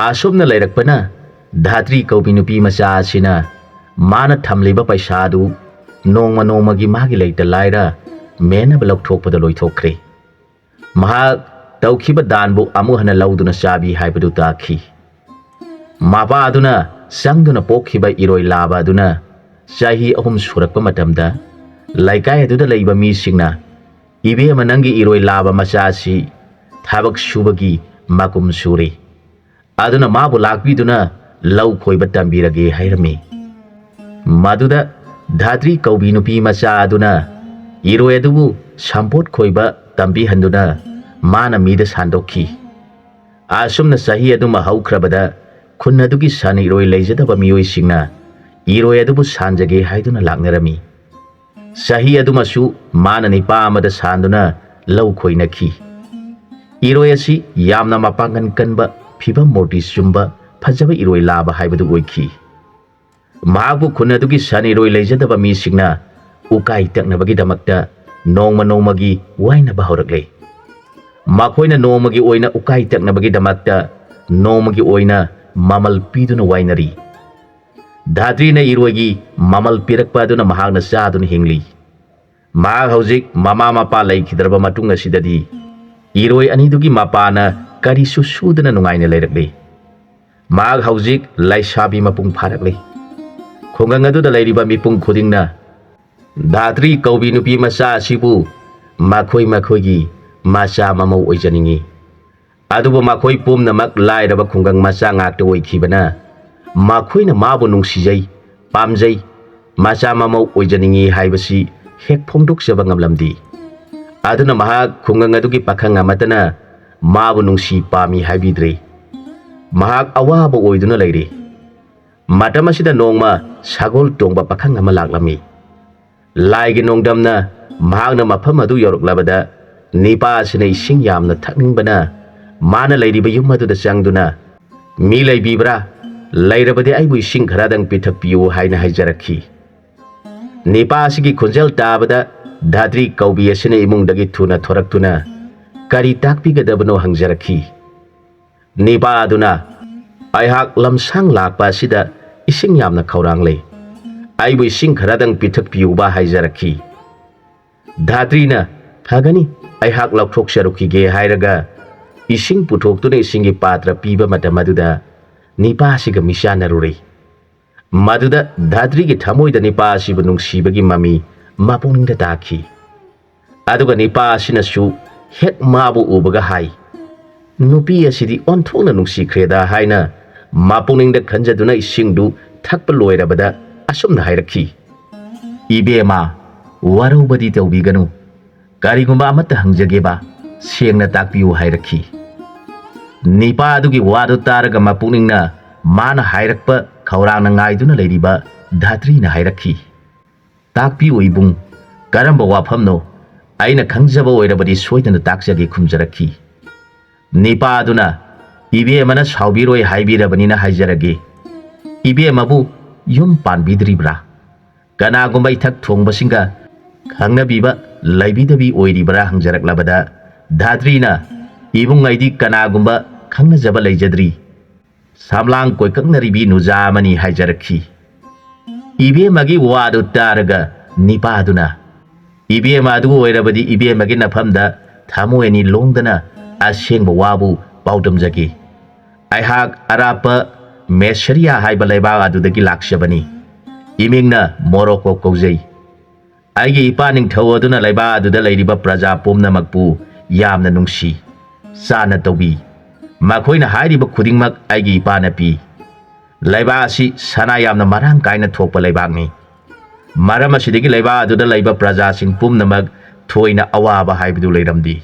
ꯑꯁꯨꯝꯅ ꯂꯩꯔꯛꯄꯅ ꯙꯥꯇ꯭ꯔꯤ ꯀꯧꯕꯤ ꯅꯨꯄꯤ ꯃꯆꯥ ꯑꯁꯤꯅ ꯃꯥꯅ ꯊꯝꯂꯤꯕ ꯄꯩꯁꯥ ꯑꯗꯨ ꯅꯣꯡꯃ ꯅꯣꯡꯃꯒꯤ ꯃꯥꯒꯤ ꯂꯩꯇ ꯂꯥꯏꯔ ꯃꯦꯟꯅꯕ ꯂꯧꯊꯣꯛꯄꯗ ꯂꯣꯏꯊꯣꯛꯈ꯭ꯔꯦ꯫ ꯃꯍꯥꯛ ꯇꯧꯈꯤꯕ ꯗꯥꯟꯕꯨ ꯑꯃꯨꯛ ꯍꯟꯅ ꯂꯧꯗꯨꯅ ꯆꯥꯕꯤ ꯍꯥꯏꯕꯗꯨ ꯇꯥꯈꯤ꯫ ꯃꯄꯥ ꯑꯗꯨꯅ ꯆꯪꯗꯨꯅ ꯄꯣꯛꯈꯤꯕ ꯏꯔꯣꯏ ꯂꯥꯕ ꯑꯗꯨꯅ ꯆꯍꯤ ꯑꯍꯨꯝ ꯁꯨꯔꯛꯄ ꯃꯇꯝꯗ ꯂꯩꯀꯥꯏ ꯑꯗꯨꯗ ꯂꯩꯕ ꯃꯤꯁꯤꯡꯅ, "ꯏꯕꯦꯝꯃ, ꯅꯪꯒꯤ ꯏꯔꯣꯏ ꯂꯥꯕ ꯃꯆꯥ ꯑꯁꯤ ꯊꯕꯛ ꯁꯨꯕꯒꯤ ꯃꯀꯨꯝ ꯁꯨꯔꯦ, ꯑꯗꯨꯅ ꯃꯥꯕꯨ ꯂꯥꯛꯄꯤꯗꯨꯅ ꯂꯧ ꯈꯣꯏꯕ ꯇꯝꯕꯤꯔꯒꯦ" ꯍꯥꯏꯔꯝꯃꯤ꯫ ꯃꯗꯨꯗ ꯙꯥꯇ꯭ꯔꯤ ꯀꯧꯕꯤ ꯅꯨꯄꯤ ꯃꯆꯥ ꯑꯗꯨꯅ ꯏꯔꯣꯏ ꯑꯗꯨꯕꯨ ꯁꯝꯄꯣꯠ ꯈꯣꯏꯕ ꯇꯝꯕꯤꯍꯟꯗꯨꯅ ꯃꯥꯅ ꯃꯤꯗ ꯁꯥꯟꯗꯣꯛꯈꯤ꯫ ꯑꯁꯨꯝꯅ ꯆꯍꯤ ꯑꯗꯨꯃ ꯍꯧꯈ꯭ꯔꯕꯗ ꯈꯨꯟ ꯑꯗꯨꯒꯤ ꯁꯟ ꯏꯔꯣꯏ ꯂꯩꯖꯗꯕ ꯃꯤꯑꯣꯏꯁꯤꯡꯅ ꯏꯔꯣꯏ ꯑꯗꯨꯕꯨ ꯁꯥꯟꯖꯒꯦ ꯍꯥꯏꯗꯨꯅ ꯂꯥꯛꯅꯔꯝꯃꯤ꯫ ꯆꯍꯤ ꯑꯗꯨꯃꯁꯨ ꯃꯥꯅ ꯅꯤꯄꯥ ꯑꯃꯗ ꯁꯥꯟꯗꯨꯅ ꯂꯧ ꯈꯣꯏꯅꯈꯤ꯫ ꯏꯔꯣꯏ ꯑꯁꯤ ꯌꯥꯝꯅ ꯃꯄꯥꯡꯒꯜ ꯀꯟꯕ, ꯐꯤꯕꯝ ꯃꯨꯔꯇꯤ ꯆꯨꯝꯕ, ꯐꯖꯕ ꯏꯔꯣꯏ ꯂꯥꯕ ꯍꯥꯏꯕꯗꯨ ꯑꯣꯏꯈꯤ꯫ ꯃꯍꯥꯛꯄꯨ ꯈꯨꯟ ꯑꯗꯨꯒꯤ ꯁꯟ ꯏꯔꯣꯏ ꯂꯩꯖꯗꯕ ꯃꯤꯁꯤꯡꯅ ꯎꯀꯥꯏ ꯇꯛꯅꯕꯒꯤꯗꯃꯛꯇ ꯅꯣꯡꯃ ꯅꯣꯡꯃꯒꯤ ꯋꯥꯏꯅꯕ ꯍꯧꯔꯛꯂꯦ꯫ ꯃꯈꯣꯏꯅ ꯅꯣꯡꯃꯒꯤ ꯑꯣꯏꯅ ꯎꯀꯥꯏ ꯇꯛꯅꯕꯒꯤꯗꯃꯛꯇ ꯅꯣꯡꯃꯒꯤ ꯑꯣꯏꯅ ꯃꯃꯜ ꯄꯤꯗꯨꯅ ꯋꯥꯏꯅꯔꯤ꯫ ꯙꯥꯇ꯭ꯔꯤꯅ ꯏꯔꯣꯏꯒꯤ ꯃꯃꯜ ꯄꯤꯔꯛꯄ ꯑꯗꯨꯅ ꯃꯍꯥꯛꯅ ꯆꯥꯗꯨꯅ ꯍꯤꯡꯂꯤ꯫ ꯃꯍꯥꯛ ꯍꯧꯖꯤꯛ ꯃꯃꯥ ꯃꯄꯥ ꯂꯩꯈꯤꯗ꯭ꯔꯕ ꯃꯇꯨꯡ ꯑꯁꯤꯗꯗꯤ ꯏꯔꯣꯏ ꯑꯅꯤꯗꯨꯒꯤ ꯃꯄꯥꯅ ꯀꯔꯤꯁꯨ ꯁꯨꯗꯅ ꯅꯨꯡꯉꯥꯏꯅ ꯂꯩꯔꯛꯂꯤ꯫ ꯃꯍꯥꯛ ꯍꯧꯖꯤꯛ ꯂꯩꯁꯥꯕꯤ ꯃꯄꯨꯡ ꯐꯥꯔꯛꯂꯤ꯫ ꯈꯨꯡꯒꯪ ꯑꯗꯨꯗ ꯂꯩꯔꯤꯕ ꯃꯤꯄꯨꯝ ꯈꯨꯗꯤꯡꯅ ꯙꯥꯇ꯭ꯔꯤ ꯀꯧꯕꯤ ꯅꯨꯄꯤ ꯃꯆꯥ ꯑꯁꯤꯕꯨ ꯃꯈꯣꯏ ꯃꯈꯣꯏꯒꯤ ꯃꯆꯥ ꯃꯃꯧ ꯑꯣꯏꯖꯅꯤꯡꯏ꯫ ꯑꯗꯨꯕꯨ ꯃꯈꯣꯏ ꯄꯨꯝꯅꯃꯛ ꯂꯥꯏꯔꯕ ꯈꯨꯡꯒꯪ ꯃꯆꯥ ꯉꯥꯛꯇ ꯑꯣꯏꯈꯤꯕꯅ ꯃꯈꯣꯏꯅ ꯃꯥꯕꯨ ꯅꯨꯡꯁꯤꯖꯩ, ꯄꯥꯝꯖꯩ, ꯃꯆꯥ ꯃꯃꯧ ꯑꯣꯏꯖꯅꯤꯡꯏ ꯍꯥꯏꯕꯁꯤ ꯍꯦꯛ ꯐꯣꯡꯗꯣꯛꯆꯕ ꯉꯝꯂꯝꯗꯦ꯫ ꯑꯗꯨꯅ ꯃꯍꯥꯛ ꯈꯨꯡꯒꯪ ꯑꯗꯨꯒꯤ ꯄꯥꯈꯪ ꯑꯃꯠꯇꯅ ꯃꯥꯕꯨ ꯅꯨꯡꯁꯤ ꯄꯥꯝꯃꯤ ꯍꯥꯏꯕꯤꯗ꯭ꯔꯤ꯫ ꯃꯍꯥꯛ ꯑꯋꯥꯕ ꯑꯣꯏꯗꯨꯅ ꯂꯩꯔꯤ꯫ ꯃꯇꯝ ꯑꯁꯤꯗ ꯅꯣꯡꯃ ꯁꯒꯣꯜ ꯇꯣꯡꯕ ꯄꯥꯈꯪ ꯑꯃ ꯂꯥꯛꯂꯝꯃꯤ꯫ ꯂꯥꯏꯒꯤ ꯅꯣꯡꯗꯝꯅ ꯃꯍꯥꯛꯅ ꯃꯐꯝ ꯑꯗꯨ ꯌꯧꯔꯛꯂꯕꯗ, ꯅꯤꯄꯥ ꯑꯁꯤꯅ ꯏꯁꯤꯡ ꯌꯥꯝꯅ ꯊꯛꯅꯤꯡꯕꯅ ꯃꯥꯅ ꯂꯩꯔꯤꯕ ꯌꯨꯝ ꯑꯗꯨꯗ ꯆꯪꯗꯨꯅ, "ꯃꯤ ꯂꯩꯕꯤꯕ꯭ꯔꯥ? ꯂꯩꯔꯕꯗꯤ ꯑꯩꯕꯨ ꯏꯁꯤꯡ ꯈꯔꯗꯪ ꯄꯤꯊꯛꯄꯤꯌꯨ" ꯍꯥꯏꯅ ꯍꯥꯏꯖꯔꯛꯈꯤ꯫ ꯅꯤꯄꯥ ꯑꯁꯤꯒꯤ ꯈꯣꯟꯖꯦꯜ ꯇꯥꯕꯗ ꯙꯥꯇ꯭ꯔꯤ ꯀꯧꯕꯤ ꯑꯁꯤꯅ ꯏꯃꯨꯡꯗꯒꯤ ꯊꯨꯅ ꯊꯣꯔꯛꯇꯨꯅ ꯀꯔꯤ ꯇꯥꯛꯄꯤꯒꯗꯕꯅꯣ ꯍꯪꯖꯔꯛꯈꯤ꯫ ꯅꯤꯄꯥ ꯑꯗꯨꯅ, "ꯑꯩꯍꯥꯛ ꯂꯝꯁꯥꯡ ꯂꯥꯛꯄ ꯑꯁꯤꯗ ꯏꯁꯤꯡ ꯌꯥꯝꯅ ꯈꯧꯔꯥꯡꯂꯦ꯫ ꯑꯩꯕꯨ ꯏꯁꯤꯡ ꯈꯔꯗꯪ ꯄꯤꯊꯛꯄꯤꯌꯨꯕ" ꯍꯥꯏꯖꯔꯛꯈꯤ꯫ ꯙꯥꯇ꯭ꯔꯤꯅ, "ꯐꯒꯅꯤ, ꯑꯩꯍꯥꯛ ꯂꯧꯊꯣꯛꯆꯔꯨꯈꯤꯒꯦ" ꯍꯥꯏꯔꯒ ꯏꯁꯤꯡ ꯄꯨꯊꯣꯛꯇꯨꯅ ꯏꯁꯤꯡꯒꯤ ꯄꯥꯇ꯭ꯔ ꯄꯤꯕ ꯃꯇꯝ ꯑꯗꯨꯗ ꯅꯤꯄꯥ ꯑꯁꯤꯒ ꯃꯤꯆꯥꯟꯅꯔꯨꯔꯦ꯫ ꯃꯗꯨꯗ ꯙꯥꯇ꯭ꯔꯤꯒꯤ ꯊꯃꯣꯏꯗ ꯅꯤꯄꯥ ꯑꯁꯤꯕꯨ ꯅꯨꯡꯁꯤꯕꯒꯤ ꯃꯃꯤ ꯃꯄꯨꯛꯅꯤꯡꯗ ꯇꯥꯈꯤ꯫ ꯑꯗꯨꯒ ꯅꯤꯄꯥ ꯑꯁꯤꯅꯁꯨ ꯍꯦꯛ ꯃꯥꯕꯨ ꯎꯕꯒ ꯍꯥꯏ, "ꯅꯨꯄꯤ ꯑꯁꯤꯗꯤ ꯑꯣꯟꯊꯣꯛꯅ ꯅꯨꯡꯁꯤꯈ꯭ꯔꯦꯗ" ꯍꯥꯏꯅ ꯃꯄꯨꯛꯅꯤꯡꯗ ꯈꯟꯖꯗꯨꯅ ꯏꯁꯤꯡꯗꯨ ꯊꯛꯄ ꯂꯣꯏꯔꯕꯗ ꯑꯁꯨꯝꯅ ꯍꯥꯏꯔꯛꯈꯤ, "ꯏꯕꯦꯝꯃ, ꯋꯥꯔꯧꯕꯗꯤ ꯇꯧꯕꯤꯒꯅꯨ꯫ ꯀꯔꯤꯒꯨꯝꯕ ꯑꯃꯠꯇ ꯍꯪꯖꯒꯦꯕ, ꯁꯦꯡꯅ ꯇꯥꯛꯄꯤꯌꯨ" ꯍꯥꯏꯔꯛꯈꯤ꯫ ꯅꯤꯄꯥ ꯑꯗꯨꯒꯤ ꯋꯥꯗꯨ ꯇꯥꯔꯒ ꯃꯄꯨꯛꯅꯤꯡꯅ ꯃꯥꯅ ꯍꯥꯏꯔꯛꯄ ꯈꯧꯔꯥꯡꯅ ꯉꯥꯏꯗꯨꯅ ꯂꯩꯔꯤꯕ ꯙꯥꯇ꯭ꯔꯤꯅ ꯍꯥꯏꯔꯛꯈꯤ, "ꯇꯥꯛꯄꯤꯌꯨ ꯏꯕꯨꯡ, ꯀꯔꯝꯕ ꯋꯥꯐꯝꯅꯣ? ꯑꯩꯅ ꯈꯪꯖꯕ ꯑꯣꯏꯔꯕꯗꯤ ꯁꯣꯏꯗꯅ ꯇꯥꯛꯆꯒꯦ" ꯈꯨꯝꯖꯔꯛꯈꯤ꯫ ꯅꯤꯄꯥ ꯑꯗꯨꯅ, "ꯏꯕꯦꯝꯃꯅ ꯁꯥꯎꯕꯤꯔꯣꯏ ꯍꯥꯏꯕꯤꯔꯕꯅꯤꯅ ꯍꯥꯏꯖꯔꯒꯦ꯫ ꯏꯕꯦꯝꯃꯕꯨ ꯌꯨꯝ ꯄꯥꯟꯕꯤꯗ꯭ꯔꯤꯕ꯭ꯔꯥ? ꯀꯅꯥꯒꯨꯝꯕ ꯏꯊꯛ ꯊꯣꯡꯕꯁꯤꯡꯒ ꯈꯪꯅꯕꯤꯕ ꯂꯩꯕꯤꯗꯕꯤ ꯑꯣꯏꯔꯤꯕ꯭ꯔꯥ?" ꯍꯪꯖꯔꯛꯂꯕꯗ ꯙꯥꯇ꯭ꯔꯤꯅ, "ꯏꯕꯨꯡ, ꯑꯩꯗꯤ ꯀꯅꯥꯒꯨꯝꯕ ꯈꯪꯅꯖꯕ ꯂꯩꯖꯗ꯭ꯔꯤ꯫ ꯁꯝꯂꯥꯡ ꯀꯣꯏꯀꯛꯅꯔꯤꯕꯤ ꯅꯨꯖꯥ ꯑꯃꯅꯤ" ꯍꯥꯏꯖꯔꯛꯈꯤ꯫ ꯏꯕꯦꯝꯃꯒꯤ ꯋꯥꯗꯨ ꯇꯥꯔꯒ ꯅꯤꯄꯥꯗꯨꯅ, "ꯏꯕꯦꯝꯃ ꯑꯗꯨ ꯑꯣꯏꯔꯕꯗꯤ ꯏꯕꯦꯝꯃꯒꯤ ꯅꯐꯝꯗ ꯊꯃꯣꯏ ꯑꯅꯤ ꯂꯣꯡꯗꯅ ꯑꯁꯦꯡꯕ ꯋꯥꯕꯨ ꯄꯥꯎꯗꯝꯖꯒꯦ꯫ ꯑꯩꯍꯥꯛ ꯑꯔꯥꯞꯄ ꯃꯦꯁꯔꯤꯌꯥ ꯍꯥꯏꯕ ꯂꯩꯕꯥꯛ ꯑꯗꯨꯗꯒꯤ ꯂꯥꯛꯆꯕꯅꯤ꯫ ꯏꯃꯤꯡꯅ ꯃꯣꯔꯣꯀꯣ ꯀꯧꯖꯩ꯫ ꯑꯩꯒꯤ ꯏꯄꯥ ꯅꯤꯡꯊꯧ ꯑꯗꯨꯅ ꯂꯩꯕꯥꯛ ꯑꯗꯨꯗ ꯂꯩꯔꯤꯕ ꯄ꯭ꯔꯖꯥ ꯄꯨꯝꯅꯃꯛꯄꯨ ꯌꯥꯝꯅ ꯅꯨꯡꯁꯤ ꯆꯥꯟꯅ ꯇꯧꯕꯤ꯫ ꯃꯈꯣꯏꯅ ꯍꯥꯏꯔꯤꯕ ꯈꯨꯗꯤꯡꯃꯛ ꯑꯩꯒꯤ ꯏꯄꯥꯅ ꯄꯤ꯫ ꯂꯩꯕꯥꯛ ꯑꯁꯤ ꯁꯅꯥ ꯌꯥꯝꯅ ꯃꯔꯥꯡ ꯀꯥꯏꯅ ꯊꯣꯛꯄ ꯂꯩꯕꯥꯛꯅꯤ꯫ ꯃꯔꯝ ꯑꯁꯤꯗꯒꯤ ꯂꯩꯕꯥꯛ ꯑꯗꯨꯗ ꯂꯩꯕ ꯄ꯭ꯔꯖꯥꯁꯤꯡ ꯄꯨꯝꯅꯃꯛ ꯊꯣꯏꯅ ꯑꯋꯥꯕ ꯍꯥꯏꯕꯗꯨ ꯂꯩꯔꯝꯗꯦ꯫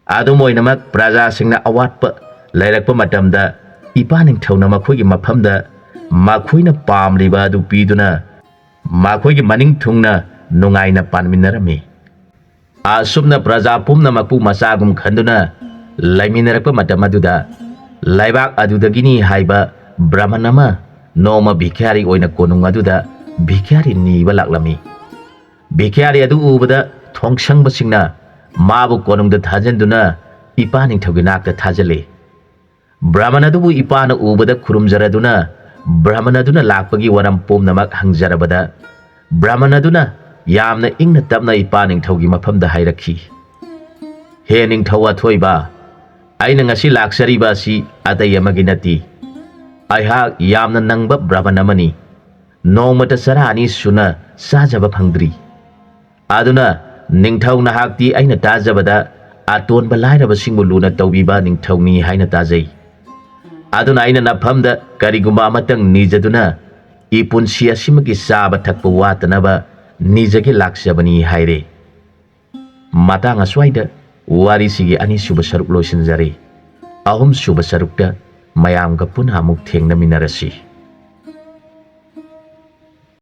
ꯑꯗꯨꯝ ꯑꯣꯏꯅꯃꯛ, ꯄ꯭ꯔꯖꯥꯁꯤꯡꯅ ꯑꯋꯥꯠꯄ ꯂꯩꯔꯛꯄ ꯃꯇꯝꯗ, ꯏꯄꯥ ꯅꯤꯡꯊꯧꯅ ꯃꯈꯣꯏꯒꯤ ꯃꯐꯝꯗ ꯃꯈꯣꯏꯅ ꯄꯥꯝꯂꯤꯕ ꯑꯗꯨ ꯄꯤꯗꯨꯅ, ꯃꯈꯣꯏꯒꯤ ꯃꯅꯤꯡ ꯊꯨꯡꯅ ꯅꯨꯡꯉꯥꯏꯅ ꯄꯥꯟꯃꯤꯟꯅꯔꯝꯃꯤ꯫ ꯑꯁꯨꯝꯅ ꯄ꯭ꯔꯖꯥ ꯄꯨꯝꯅꯃꯛꯄꯨ ꯃꯆꯥꯒꯨꯝ ꯈꯟꯗꯨꯅ ꯂꯩꯃꯤꯟꯅꯔꯛꯄ ꯃꯇꯝ ꯑꯗꯨꯗ, ꯂꯩꯕꯥꯛ ꯑꯗꯨꯗꯒꯤꯅꯤ ꯍꯥꯏꯕ ꯕ꯭ꯔꯍꯃꯟ ꯑꯃ ꯅꯣꯡꯃ ꯚꯤꯈ꯭ꯌꯥꯔꯤ ꯑꯣꯏꯅ ꯀꯣꯅꯨꯡ ꯑꯗꯨꯗ ꯚꯤꯈ꯭ꯌꯥꯔꯤ ꯅꯤꯕ ꯂꯥꯛꯂꯝꯃꯤ꯫ ꯚꯤꯈ꯭ꯌꯥꯔꯤ ꯑꯗꯨ ꯎꯕꯗ ꯊꯣꯡꯁꯪꯕꯁꯤꯡꯅ ꯃꯥꯕꯨ ꯀꯣꯅꯨꯡꯗ ꯊꯥꯖꯤꯟꯗꯨꯅ ꯏꯄꯥ ꯅꯤꯡꯊꯧꯒꯤ ꯅꯥꯛꯇ ꯊꯥꯖꯤꯜꯂꯤ꯫ ꯕ꯭ꯔꯍꯃꯟ ꯑꯗꯨꯕꯨ ꯏꯄꯥꯅ ꯎꯕꯗ ꯈꯨꯔꯨꯝꯖꯔꯗꯨꯅ, ꯕ꯭ꯔꯍꯃꯟ ꯑꯗꯨꯅ ꯂꯥꯛꯄꯒꯤ ꯋꯥꯔꯝ ꯄꯨꯝꯅꯃꯛ ꯍꯪꯖꯔꯕꯗ, ꯕ꯭ꯔꯍꯃꯟ ꯑꯗꯨꯅ ꯌꯥꯝꯅ ꯏꯪꯅ ꯇꯞꯅ ꯏꯄꯥ ꯅꯤꯡꯊꯧꯒꯤ ꯃꯐꯝꯗ ꯍꯥꯏꯔꯛꯈꯤ, "ꯍꯦ ꯅꯤꯡꯊꯧ ꯑꯊꯣꯏꯕ, ꯑꯩꯅ ꯉꯁꯤ ꯂꯥꯛꯆꯔꯤꯕ ꯑꯁꯤ ꯑꯇꯩ ꯑꯃꯒꯤ ꯅꯠꯇꯦ꯫ ꯑꯩꯍꯥꯛ ꯌꯥꯝꯅ ꯅꯪꯕ ꯕ꯭ꯔꯍꯃꯟ ꯑꯃꯅꯤ꯫ ꯅꯣꯡꯃꯇ ꯆꯔꯥ ꯑꯅꯤ ꯁꯨꯅ ꯆꯥꯖꯕ ꯐꯪꯗ꯭ꯔꯤ꯫ ꯑꯗꯨꯅ ꯅꯤꯡꯊꯧ ꯅꯍꯥꯛꯇꯤ ꯑꯩꯅ ꯇꯥꯖꯕꯗ ꯑꯇꯣꯟꯕ ꯂꯥꯏꯔꯕꯁꯤꯡꯕꯨ ꯂꯨꯅ ꯇꯧꯕꯤꯕ ꯅꯤꯡꯊꯧꯅꯤ ꯍꯥꯏꯅ ꯇꯥꯖꯩ꯫ ꯑꯗꯨꯅ ꯑꯩꯅ ꯅꯐꯝꯗ ꯀꯔꯤꯒꯨꯝꯕ ꯑꯃꯇꯪ ꯅꯤꯖꯗꯨꯅ ꯏꯄꯨꯟꯁꯤ ꯑꯁꯤꯃꯛꯀꯤ ꯆꯥꯕ ꯊꯛꯄ ꯋꯥꯠꯇꯅꯕ ꯅꯤꯖꯒꯦ ꯂꯥꯛꯆꯕꯅꯤ" ꯍꯥꯏꯔꯦ꯫ ꯃꯇꯥꯡ ꯑꯁ꯭ꯋꯥꯏꯗ ꯋꯥꯔꯤꯁꯤꯒꯤ ꯑꯅꯤꯁꯨꯕ ꯁꯔꯨꯛ ꯂꯣꯏꯁꯤꯟꯖꯔꯦ꯫ ꯑꯍꯨꯝꯁꯨꯕ ꯁꯔꯨꯛꯇ ꯃꯌꯥꯝꯒ ꯄꯨꯟꯅ ꯑꯃꯨꯛ ꯊꯦꯡꯅꯃꯤꯟꯅꯔꯁꯤ꯫